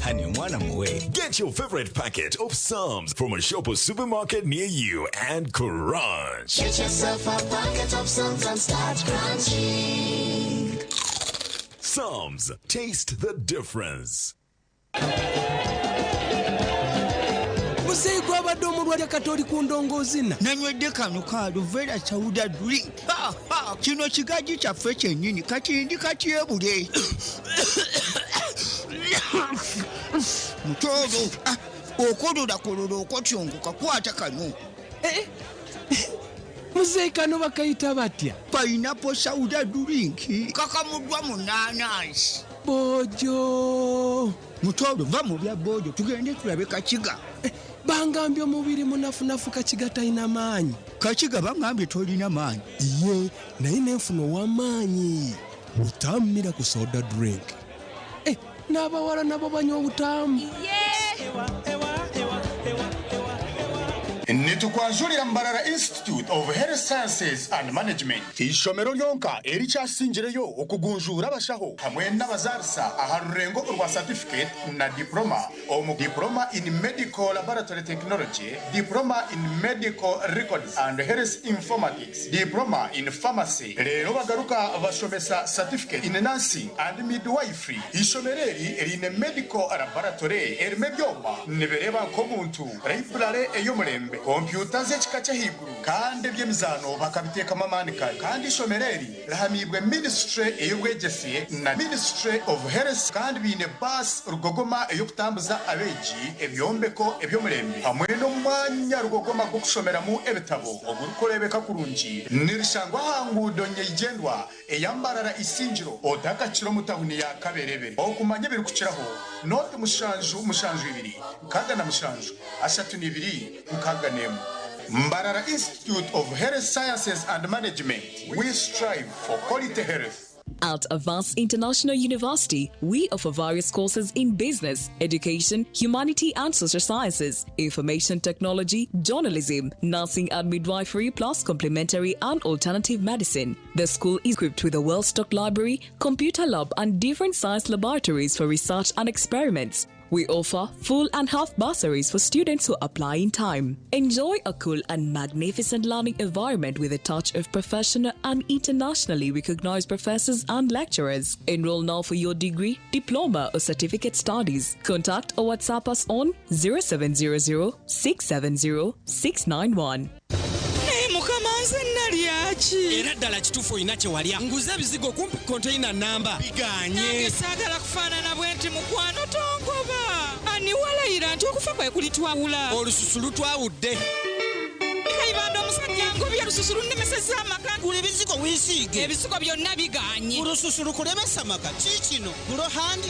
Honey, omwana muwe. Get your favorite packet of Psalms from a shop or supermarket near you and crunch. Get yourself a packet of Psalms and start crunching. Psalms, taste the difference. Muzeeyi gwabadde omulwadde kati oli ku ndongoozina. Nanywedde kano ka Aluvera Sauda drink. Ha, ha, kino kigaji kyaffe kyennyini kati ndi katyebule. Mutoolo, ah, okololakololo okotyongoka kwata kano. Eh, eh, muzeeyi kano bakayita batya? Pineapple Sauda drink kakamuddwa mu naanansi. Bojo. Mutoolo va mu bya bojo tugende tulabe Kakiga. Eh, bangambye omubiri munafunafu Kakiga talina maanyi. Kakiga bangambye tolina maanyi. Iye naye nenfuna ow'amaanyi. Butamu miracle soda drink. Eh, n'abawala nabo banywa obutamu. Nitukwanjurira Mbarara Institute of Health Sciences and Management, eishomero ryonka erikyasingireyo okugunjuura abashaho hamwe n'abazaarisa aha rurengo orwa certificate na diploma omu Diploma in Medical Laboratory Technology, Diploma in Medical Records and Health Informatics, Diploma in Pharmacy. Reero bagaruka bashomesa Certificate in Nursing and Midwifery. Eishomero eri riine Medical Laboratory erimu ebyoma nibireeba nk'omuntu, Library ey'omurembe, kompyuta z'ekika ky'ahaiguru kandi eby'emizaano bakabiteekamu amaani kare. Kandi eishomero eri rihamiibwe Ministry ey'obwegyese na Ministry of Health kandi baine baasi rugogoma ey'okutambuza abeegi, ebyombeko eby'omurembe hamwe n'omwanya rugogoma gw'okushomeramu ebitabo ogurikureebeka kurungi. Nirishangwa aha nguudo nyeigyendwa eya Mbarara Isingiro otakakira omu tahuni ya Kaberebere. Okumanya ebirikukiraho nooti mushanju mushanju ibiri 67 32 61. Mbarara Institute of Health Sciences and Management, we strive for quality health. At Avance International University, we offer various courses in business, education, humanity and social sciences, information technology, journalism, nursing and midwifery, plus complementary and alternative medicine. The school is equipped with a well-stocked library, computer lab and different science laboratories for research and experiments. We offer full and half bursaries for students who apply in time. Enjoy a cool and magnificent learning environment with a touch of professional and internationally recognized professors and lecturers. Enroll now for your degree, diploma, or certificate studies. Contact or WhatsApp us on 0700 670 691. Naye mukama nze nalya ki? Era ddala kituufu olina kye walya. Nguze ebizigo kumpi konteyina nnamba bigaanye. Nange saagala kufaanana bwe nti mukwano tongoba. Ani walayira nti okufa kwe kulitwawula? Olususu lutwawudde. Kayibanda omusajja angobye olususu lunnemesezza amaka. Gula ebizigo weesiige. Ebizigo byonna bigaanye. Olususu lukulemesa amaka. Kiikino Glow Hand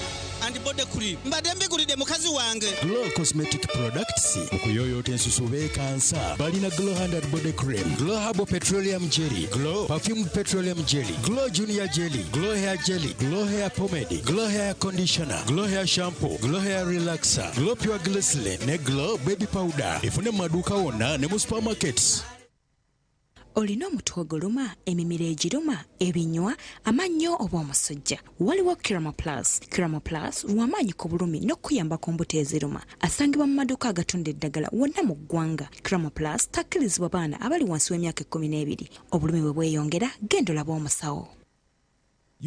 and Body Cream. Mbadde mbigulidde mukazi wange. Glow Cosmetic Products mu kuyooyoota ensusu beekansa. Balina Glow Hand and Body Cream, Glow Herbal Petroleum Jelly, Glow Perfumed Petroleum Jelly, Glow Junior Jelly, Glow Hair Jelly, Glow Hair Pomade, Glow Hair Conditioner, Glow Hair Shampoo, Glow Hair Relaxer, Glow Pure Glycerin ne Glow Baby Powder. Efune mu maduuka wonna ne mu supermarkets. Olina omutwe oguluma, emimiro egiruma, ebinywa, amannyo oba omusujja? Waliwo Kirama Plus. Kirama Plus lw'amaanyi ku bulumi n'okukuyamba ku mbuto eziruma. Asangibwa mu maduuka agatunda eddagala wonna mu ggwanga. Kirama Plus takkirizibwa baana abali wansi w'emyaka ekkumi n'ebiri. Obulumi bwe bweyongera, genda olabe omusawo.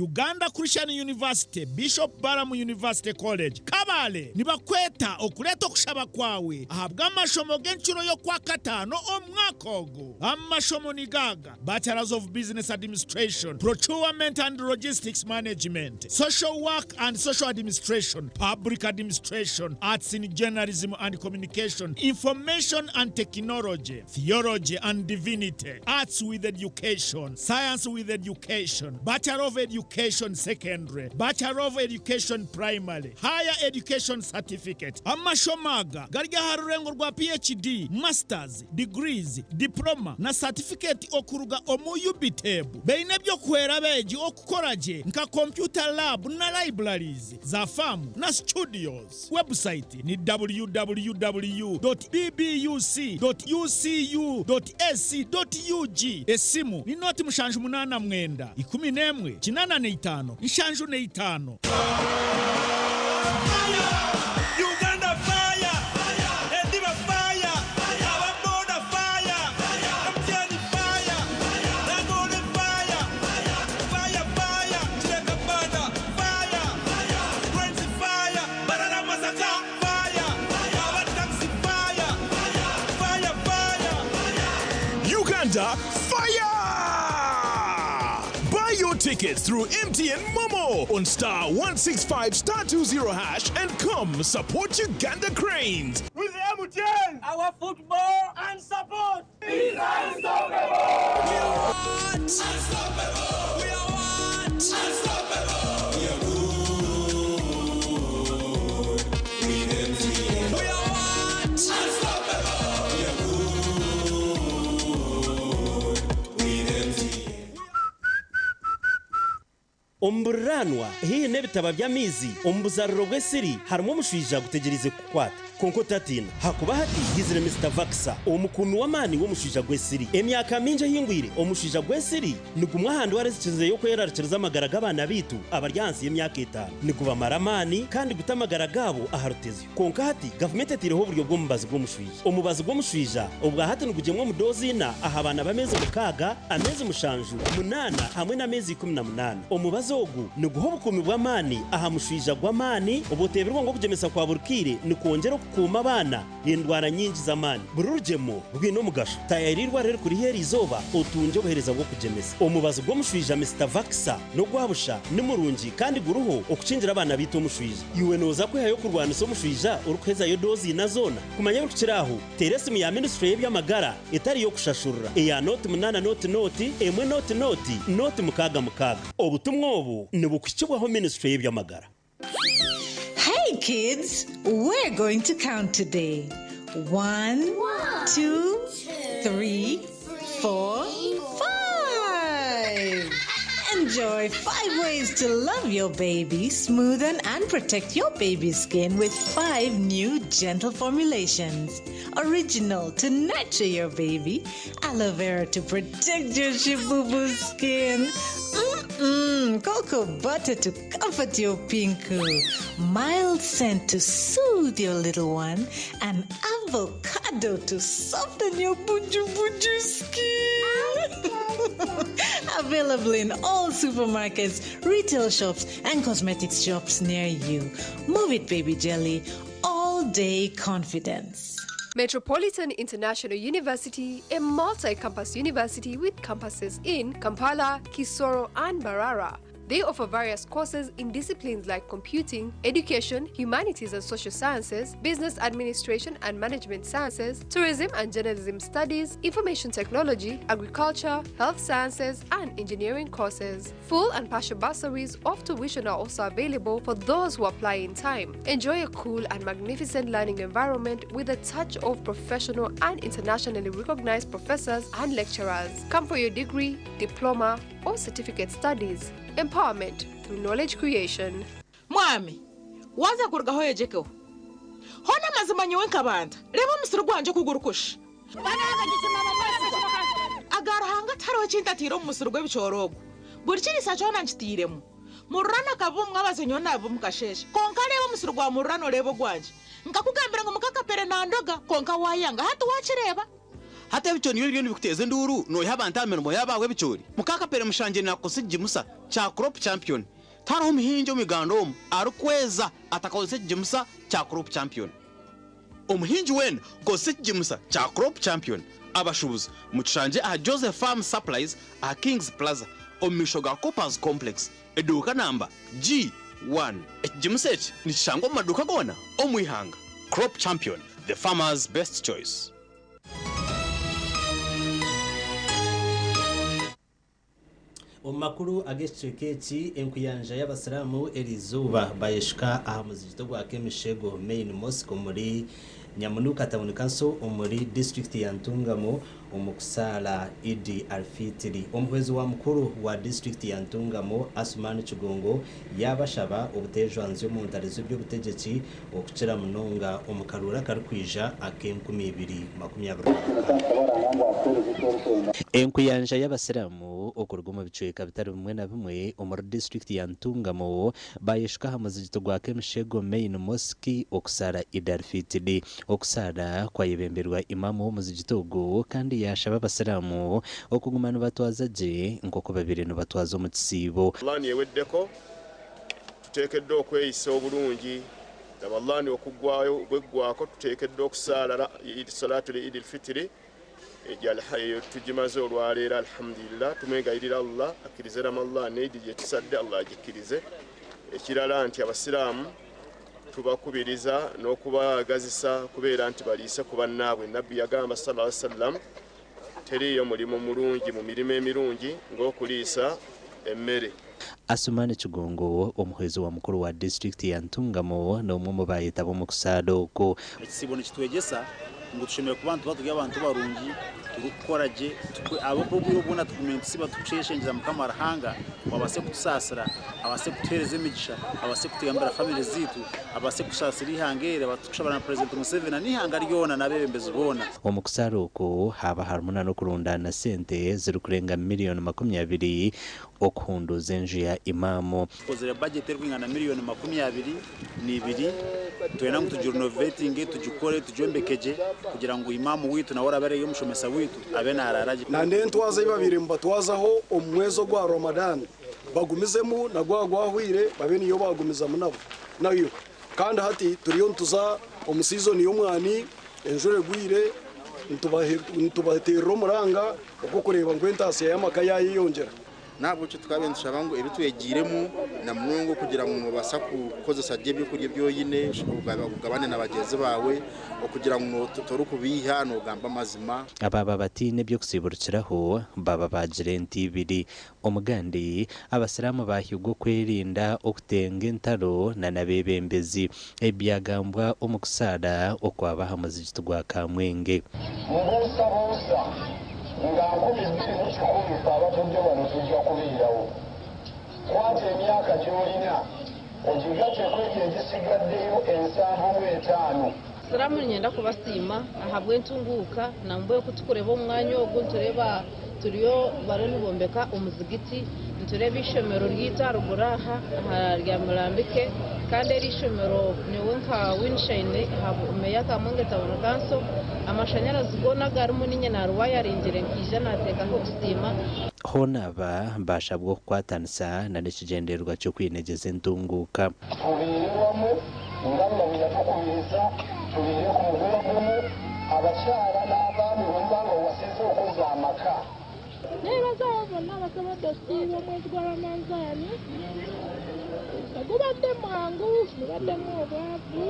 Uganda Christian University, Bishop Balaam University College, Kabale nibakweta okureeta okushaba kwawe ahabw'amashomo g'encuro y'Okwakataano omwaka ogu. Amashomo ni gaaga, Bachelors of Business Administration, Procurement and Logistics Management, Social Work and Social Administration, Public Administration, Arts in Journalism and Communication, Information and Technology, Theology and Divinity, Arts with Education, Science with Education, Bachelor of Education Secondary, Bachelor of Education Primary, Higher Education Certificate. Amashomo aga gari aha rurengo rwa PhD, Masters, Degrees, Diploma na Certificate okuruga omu UBTEB. Baine eby'okuhwera abeegi okukora gye nka Computer Lab na Libraries, za faamu na Studios. Website ni www.bbuc.ucu.ac.ug. Esimu ni nooti 79 11 85 75. Uganda fire! Ediba fire! Ababoda fire! MTN fire! Nagole fire! Fire fire! Kireka banda fire! Friends fire! Barara Masaka fire! Aba taxi fire! Fire fire! Uganda Fire! Buy your tickets through MTN Momo on star 165 star 20 hash and come support Uganda Cranes. With MTN, our football and support is unstoppable! We are what? Unstoppable! We are what? Unstoppable! We are good with MTN. We are what? Unstoppable! We are good with MTN. Omu buriranwa haihi n'ebitaba by'amaizi omu buzariro bw'esiri harimu omushwija gutegyereize kukukwata. Kwonka otatiina, hakuba hati haizire Mister Vaxa, omukuumi w'amaani w'omushwija gw'esiri. Emyaka mingi ehingwire, omushwija gw'esiri nigumwe aha ndwara ezikizireyo kwerarikiriza amagara g'abaana baitu abari ahansi y'emyaka etaano. Nigubamara amaani kandi guta amagara gaabo aha rutezyo. Kwonka hati gavumenti etaireho oburyo bw'omubazi gw'omushwija. Omubazi gw'omushwija obwa hati nigugyemwa omu doozi ina aha baana b'ameezi 6, ameezi 7, 8 hamwe n'ameezi 18. Omubazi ogu niguha obukuumi bw'amaani aha mushwija gw'amaani obuteebirwe ngu okugyemesa kwa buri kaire nikwongyera okukuuma abaana endwara nyingi z'amaani. Buri rugyemo rwine omugasho. Taayaayira eirwariro erikuri haihi eriizooba otungye obuheereza bw'okugyemesa. Omubazi gw'omushwija Mister Vaxa n'ogwa busha, ni murungi kandi guriho okukingira abaana baitu omushwija. Iwe nooza kwehayo kurwanisa omushwija orikuhezayo doozi ina zoona? Kumanya ebirikukira aho, teera esimu ya Minisitule y'eby'amagara etari y'okushashurira eya nooti munaana nooti nooti emwe nooti nooti nooti mukaaga mukaaga. Obutumwa obu nibukuhikibwaho Minisitule y'eby'amagara. Hey kids, we're going to count today. 1, 2, 3, 4, 5. Enjoy 5 ways to love your baby, smoothen and protect your baby's skin with 5 new gentle formulations. Original to nurture your baby, aloe vera to protect your shibubu skin, cocoa butter to comfort your pinku, mild scent to soothe your little one, and avocado to soften your buju buju skin. Available in all supermarkets, retail shops, and cosmetics shops near you. Move it, baby jelly. All day confidence. Metropolitan International University, a multi-campus university with campuses in Kampala, Kisoro, and Mbarara. They offer various courses in disciplines like computing, education, humanities and social sciences, business administration and management sciences, tourism and journalism studies, information technology, agriculture, health sciences, and engineering courses. Full and partial bursaries of tuition are also available for those who apply in time. Enjoy a cool and magnificent learning environment with a touch of professional and internationally recognized professors and lecturers. Come for your degree, diploma, or certificate studies. Empowerment through knowledge creation. Mwami, waza kurugaho oyejekeho. Hoona amazima nyowe nkabanta, reeba omusiri gwangye oku gurikusha. Aga Ruhanga tihariho eki ntataire omu musiri gw'ebicoori ogu. Buri kiriisa kyona nkitairemu. Mururana akaba omu mwabazyo nyowe nabiba omu kasheeshe. Kwonka reeba omusiri gwa Mururana oreebe ogwangye. Nkakugambira ngu muka Kapere nandoga, kwonka waayanga. Hati waakireeba? Hati ebicoori nibyo biriyo nibikuteeza enduuru noiha abantu aha mirimo yaabo ahabw'ebicoori? Muka Kapere Mushangye naakukozesa ekigimusa kya Crop Champion. Tihariho muhingi omu Uganda omu arikweza atakakozesa ekigimusa kya Crop Champion. Omuhingi weena kozesa ekigimusa kya Crop Champion. Abashuubuzi mukishangye aha Joseph Farm Supplies aha Kings Plaza omu maisho ga Coopers Complex, eduuka namba G1. Ekigimusa eki nikishangwa omu maduuka goona omu ihanga. Crop Champion, the farmer's best choice. Omu makuru ag'ekicweka eki, enkuyanja y'abasiraamu eriizooba bayeshuka aha muzigiti ogwa Kemishego Main Mosque omuri Nyamunuka Town Council omuri disiturikiti ya Ntungamo omu kusaala Idi Alfitiri. Omuhwezi wa mukuru wa disiturikiti ya Ntungamo, Asuman Kigongo yaabashaba obuteejwanzya omu ntare z'eby'obutegyeki okukira munonga omu karuuru akarikwija ak'e2025. Enkuyanja y'abasiraamu okuruga omu bicweka bitari bimwe na bimwe omuri disiturikiti ya Ntungamo bayeshuka aha muzigiti gwa Kemishego Main Mosque okusaara Eid al-Fitr. Okusaara kwayebemberwa Imam w'omuzigiti ogu kandi yaashaba abasiraamu okuguma nibatwaza gye nk'oku babaire nibatwaza omu kisiibo. Ramadhan eweddeko, tuteekeddwa okweyisa obulungi. Ramadhan okuggwayo bweggwako tuteekeddwa okusaala Salatul Eid al-Fitri eyo tugimaze olwaleero alhamdulillah. Tumwegayirira Allah akkirize Ramadhan ne Eid gyetusadde Allah agikkirize. Ekirala nti abasiraamu tubakubiriza n'okubaagazisa kubeera nti baliise ku bannaabwe. Nabbi yagamba sallallahu alaihi wasallam, teriiyo mulimu mulungi mu mirimu emirungi ng'okuliisa emmere. Asuman Kigongo, omuhwezi wa mukuru wa disiturikiti ya Ntungamo n'omwe omu baayetaba omu kusaada oku. Ekisiibo nikitwegyesa ngu tushemereire kuba nituba turi abantu barungi, turikukora gye, ahabw'okuba obwire bwona tugumire nitusiiba turikusheeshengyeza Mukama Ruhanga ngu abaase kutusaasira, abaase kutuheereza emigisha, abaase kutuyambira famire zaitu, abaase kusaasira eihanga eri, abaase kushaba na Purezidenti Museveni na n'eihanga ryona n'abeebembezi boona. Omu kusaara oku haaba harimu na n'okurundaana sente zirikurenga miriyoni 20 okuhunduuza enju ya Imam. Tukozire bajeti erikwingana miriyoni 22, nitwenda ngu tugirinovetinge, tugikore, tugyombeke gye kugira ngu Imam waitu nawe oraabe ari omushomesa waitu abe naaraara gye. Na n'entwaza ei babaire nibatwazaho omu mwezi ogwa Ramadan bagumizemu na gwaba gwahweire babe niyo baagumizamu nabo nayo. Kandi hati turiyo nituza omu siizoni y'omwani, enjura egwire, nitubateerera omuranga ogw'okureeba ngu entaasya y'amaka yaayeyongyera. N'ahabw'ekyo tukaba nitushaba ngu ebi twegiiremu na munonga okugira ngu noobaasa kukozesa gye ebyokurya ebi oine, ogabane na bagyenzi baawe, okugira ngu torikubeiha, noogamba amazima. Abaaba bataine eby'okutsiburukiraho baba baagira ente ibiri. Omugandi, Abasiraamu baahigwa okwerinda okutenga entaro na n'abeebembezi. Ebi byagambwa omu kusaara okwaba aha muzigiti gwa Kamwenge. Mbuusabuusa nga 2100 ffe abatudde wano tujja kubeerawo. Kwata emyaka gy'olina ogigatte ku egyo egisigaddeyo ensanvu mu etaano. Siramu niinyenda kubasiima ahabw'entunguuka nambwenu ku turikureeba omu mwanya ogu nitureeba turiyo bariyo nibombeka omuzigiti, nitureeba eishomero ryaitu aharuguru aha aha rya Murambike kandi eri eishomero nyowe nka Winshine meeya Kamwenge Town Council amashanyarazi goona agarimu niinye naruwayaringire nkaija nateekaho kusiima. Hoona aba baashabwa okukwatanisa na n'ekigyendererwa ky'okwinegyeza entunguuka. Tubeere wamwe nga Allah bwe yatukubiriza, tubeere ku muguwa gumu, abakyala n'abaami bwemuba nga owasizza okuzza amaka. Nebaza abo bonna abasobodde okusiiba omwezi gwa Ramanzaani. Tegubadde mwangu, gubaddemu obwavu,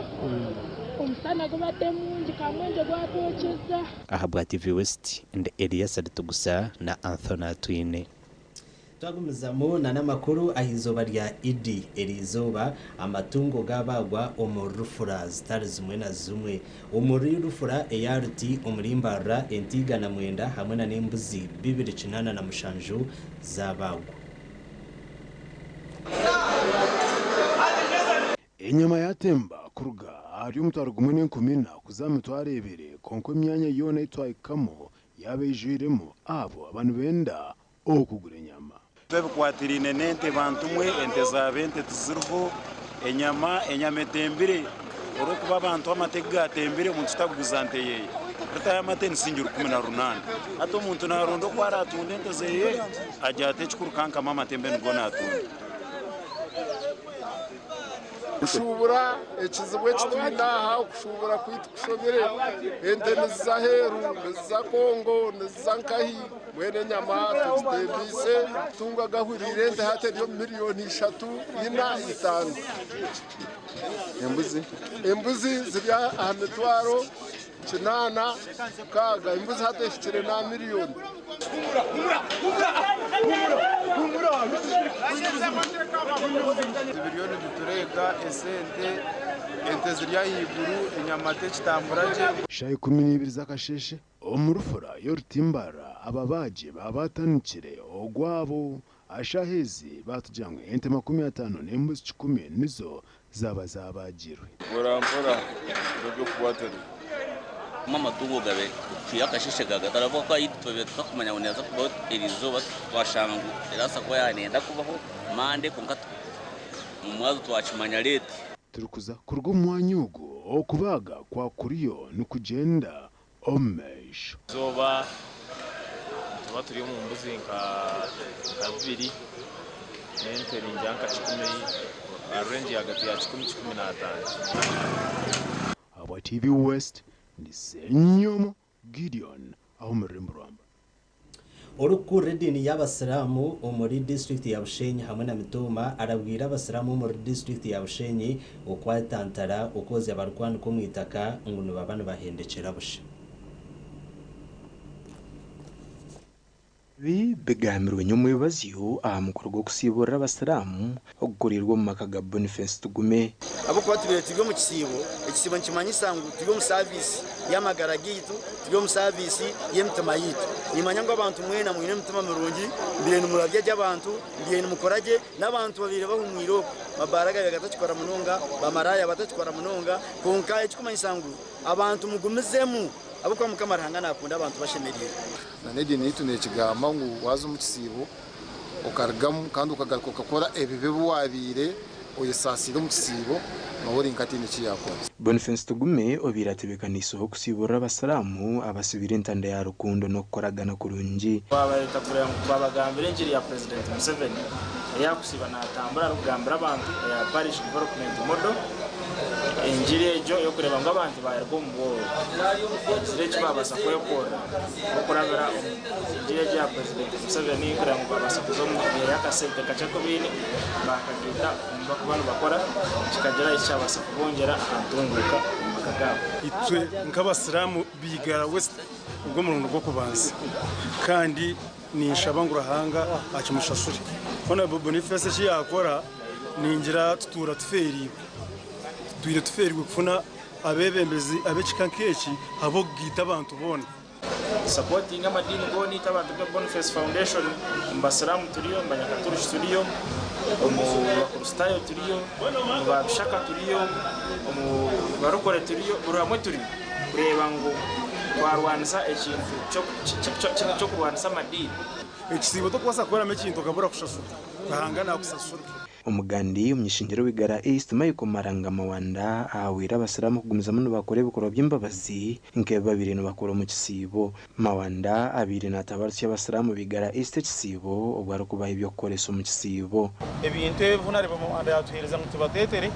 omusana gubadde mungi, kamwengye gwatwokyezza. Ahabwa TV West, ndi Elias Ritugusa na Anthony Atwine. Twagumizamu na n'amakuru aha izooba rya Idi. Eri izooba amatungo gaabaagwa omu rufura zitari zimwe na zimwe. Omuri rufura eya Ruti omuri Mbarara ente 109 hamwe na n'embuzi 287 zaabaagwa. Enyama yatemba kuruga ahari 14,000 kuza aha 20,000 kwonka emyanya yoona ei twahikamu yaaba eijwiremu abo ababa nibenda okugura enyama. Ebikwatiraine n'ente bantumwe, ente zaaba ente tiziriho, enyama enyama etembire olw'okuba abantu amate ku gaatembire omuntu takuguza nte yeye. Lita y'amate ni 18. Hati omuntu naaronda oku araatunde ente zeeye agira ati ekikurukankama amate mbe nigo naatunda. Kushuubura ekizibu eki twine aha okushuubura kwaitu kushobire ente niziza aheeru niziza Congo niziza nkahi mbwenu enyama tugitembiise kutunga agahuriire ente hati eri omu miriyoni ishatu ina itaano. Embuzi? Embuzi ziri aha mitwaro kinaana mukaaga embuzi hati ehikire n'aha miriyoni. Biriyo nibitureega esente, ente ziri ahaiguru, enyama tekitambura gye. Shaaha 12 z'akasheeshe, omu rufura y'orutimbara ababaagi baaba batandikire ogwabo. Aha shaaha ezi baatugira ngu ente 50 n'embuzi 100 nizo zaaba zaabaagirwe. Mpora mpora ebiro by'okukwatana. Amatungo gabe kuhika akasheshe gagatara ahabw'okuba ahu twabaire tutakumanya ngu neeza kubaho erizooba twashanga ngu erabaasa kuba yaaba neyenda kubaho Mande kwonka omu mwazyo twakimanya leeti. Turikuza kuruga omu mwanya ogu, okubaaga kwa kuriyo nikugyenda omu maisho. Erizooba nituba turi omu mbuzi nka bibiri n'ente ningira nka kikumi, range ahagati ya kikumi 15. Ahabwa TV West, ndi Ssenyomo Gideon aha omu rurembo rwa Mbarara. Orikukurira ediini y'abasiraamu omuri disiturikiti ya Bushenyi hamwe na Mitooma arabwire abasiraamu omuri disiturikiti ya Bushenyi okwetantara okwozya barikwanika omu eitaka ngu nibaba nibahendekyera busha. Ebi bigambirwe nyomwebazyo aha mukoro gw'okusiiburira abasiraamu ogukoreirwe omu maka ga Boniface Tugume. Ahabw'okuba tubaire turi omu kisiibo, ekisiibo nikimanyisa ngu turi omu saaviisi y'amagara gaitu, turi omu saaviisi y'emitima yaitu. Nimanya ngu abantu mwena mwine emitima mirungi, mubaire nimurabya gye abantu, mubaire nimukora gye, n'abantu babaire bahumwire okwo. Mabaara gabaire gatakikora munonga, bamaraaya batakikora munonga, kwonka ekirikumanyisa ngu abantu mugumizemu ahabw'okuba Mukama Ruhanga naakunda abantu bashemereirwe. Na n'ediini yaitu neekigamba ngu waaza omu kisiibo okarugamu kandi okagaruka okakora ebibi ebi waabaire oyesaasiire omu kisiibo, nooba ori nk'ataine eki yaakora. Boniface Tugume obaire atebeekaniiseho okusiiburira abasiraamu abasibiire entanda ya rukundo n'okukoragana kurungi. Twabareeta kureba ngu twabagambira engiri ya Purezidenti Museveni eyakusiiba natambura arikugambira abantu eya Parish Development Model, engiri egyo ey'okureeba ngu abantu baaruga omu bworo bagizire eki baabaasa kwekorera okurabira omu ngiri egyo eya Purezidenti Museveni kureba ngu baabaasa kuza omu biihayo akasente kakye aku baine baakagaita omu barikuba nibakora kikagira eki kyabaasa kubongyera aha ntunguuka omu maka gaabo. Itwe nk'abasiraamu b'Igara West ogwo omurundi gw'okubanza kandi ninshaba ngu Ruhanga akimushashure. Hoona Boniface eki yaakora ningira tutuura tufeeriirwe. Tutwire tufeeriirwe kufuna abeebembezi ab'ekika nk'eki ahabw'okugaita abantu boona. Tusapotinga amadiini goona itwe abantu ba Boniface Foundation, omu basiraamu turiyo, omu banyakaturiki turiyo, omu bakristaayo turiyo, omu babishaka turiyo, omu barokore turiyo, buri hamwe turiyo kureeba ngu twarwanisa ekintu ky'okurwanisa amadiini. Ekisiibo tokubaasa kukoramu ekintu okabura kushashurwa. Ruhanga naakusasura. Omugandi omuny'ishengyero w'Igara East, Michael Maranga Mawanda ahabwire abasiraamu okugumizamu nibakora ebikorwa by'embabazi nk'ebi babaire nibakora omu kisiibo. Mawanda abaire naatabarutsya abasiraamu b'Igara East ekisiibo obwo arikubaha eby'okukoresa omu kisiibo. Ebintu ebi Honarebo Mawanda yaatuheereza ngu tubateetere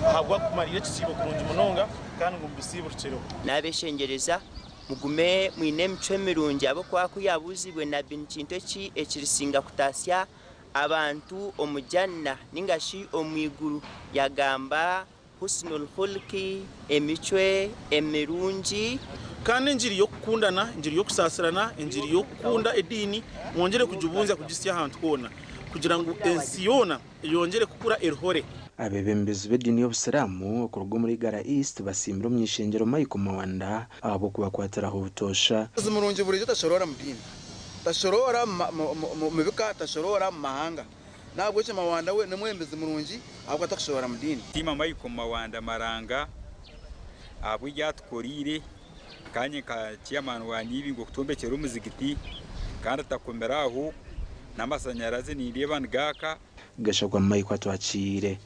ahabw'okumarira ekisiibo kurungi munonga kandi ngu mubisiiburukireho. Naabeshengyereza mugume mwine emicwe mirungi ahabw'okuba ku yaabuuziibwe Nabbi ni kintu ki ekirisinga kutaasya abantu omu Jannah ninga shi omu iguru yagamba Husnul Khulqi, emicwe emirungi. Kandi engiri y'okukundana, engiri y'okusaasirana, engiri y'okukunda ediini mwongyere kugibunzya kugisya ahantu hoona kugira ngu ensi yoona eyongyere kukura erihore. Abeebembezi b'ediini y'Obusiraamu okuruga omuri Igara East basiimire omuny'eishengyero Michael Mawanda ahabw'okubakwatiraho obutoosha. Omukazi murungi buriijo tashoroora mu diini, tashoroora mu bika, tashoroora mu mahanga. N'ahabw'ekyo Mawanda we n'omwebembezi murungi ahabw'okuba takushoroora mu diini. Nsiima Michael Mawanda Maranga ahabw'ebi atukoreire kanye nka chairman wa Nyibingo okutwombekyera omuzigiti kandi atakomire aho n'amashanyarazi nindeeba nigaaka. Gashagwa Michael Atwakiire.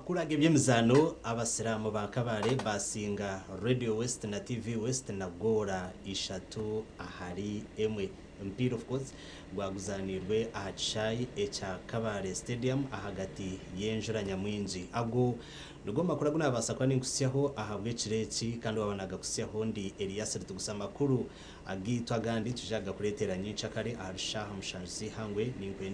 Amakuru ag'ebyemizaano, Abasiraamu ba Kabale baasinga Radio West na TV West na goora 3-1. Omupiira of course gwaguzaaniirwe aha kishaayi ekya Kabale Stadium ahagati y'enjura nyamwingi. Ago nigo makuru agu naabaasa kuba ninkuhitsyaho ahabw'ekiro eki kandi waaba naagakuhitsyaho ndi Elias Ritugusa. Amakuru agaitu agandi nitwija kugakureetera nyenkyakare ahari shaaha mushanju z'eihangwe. Ninkwendeza.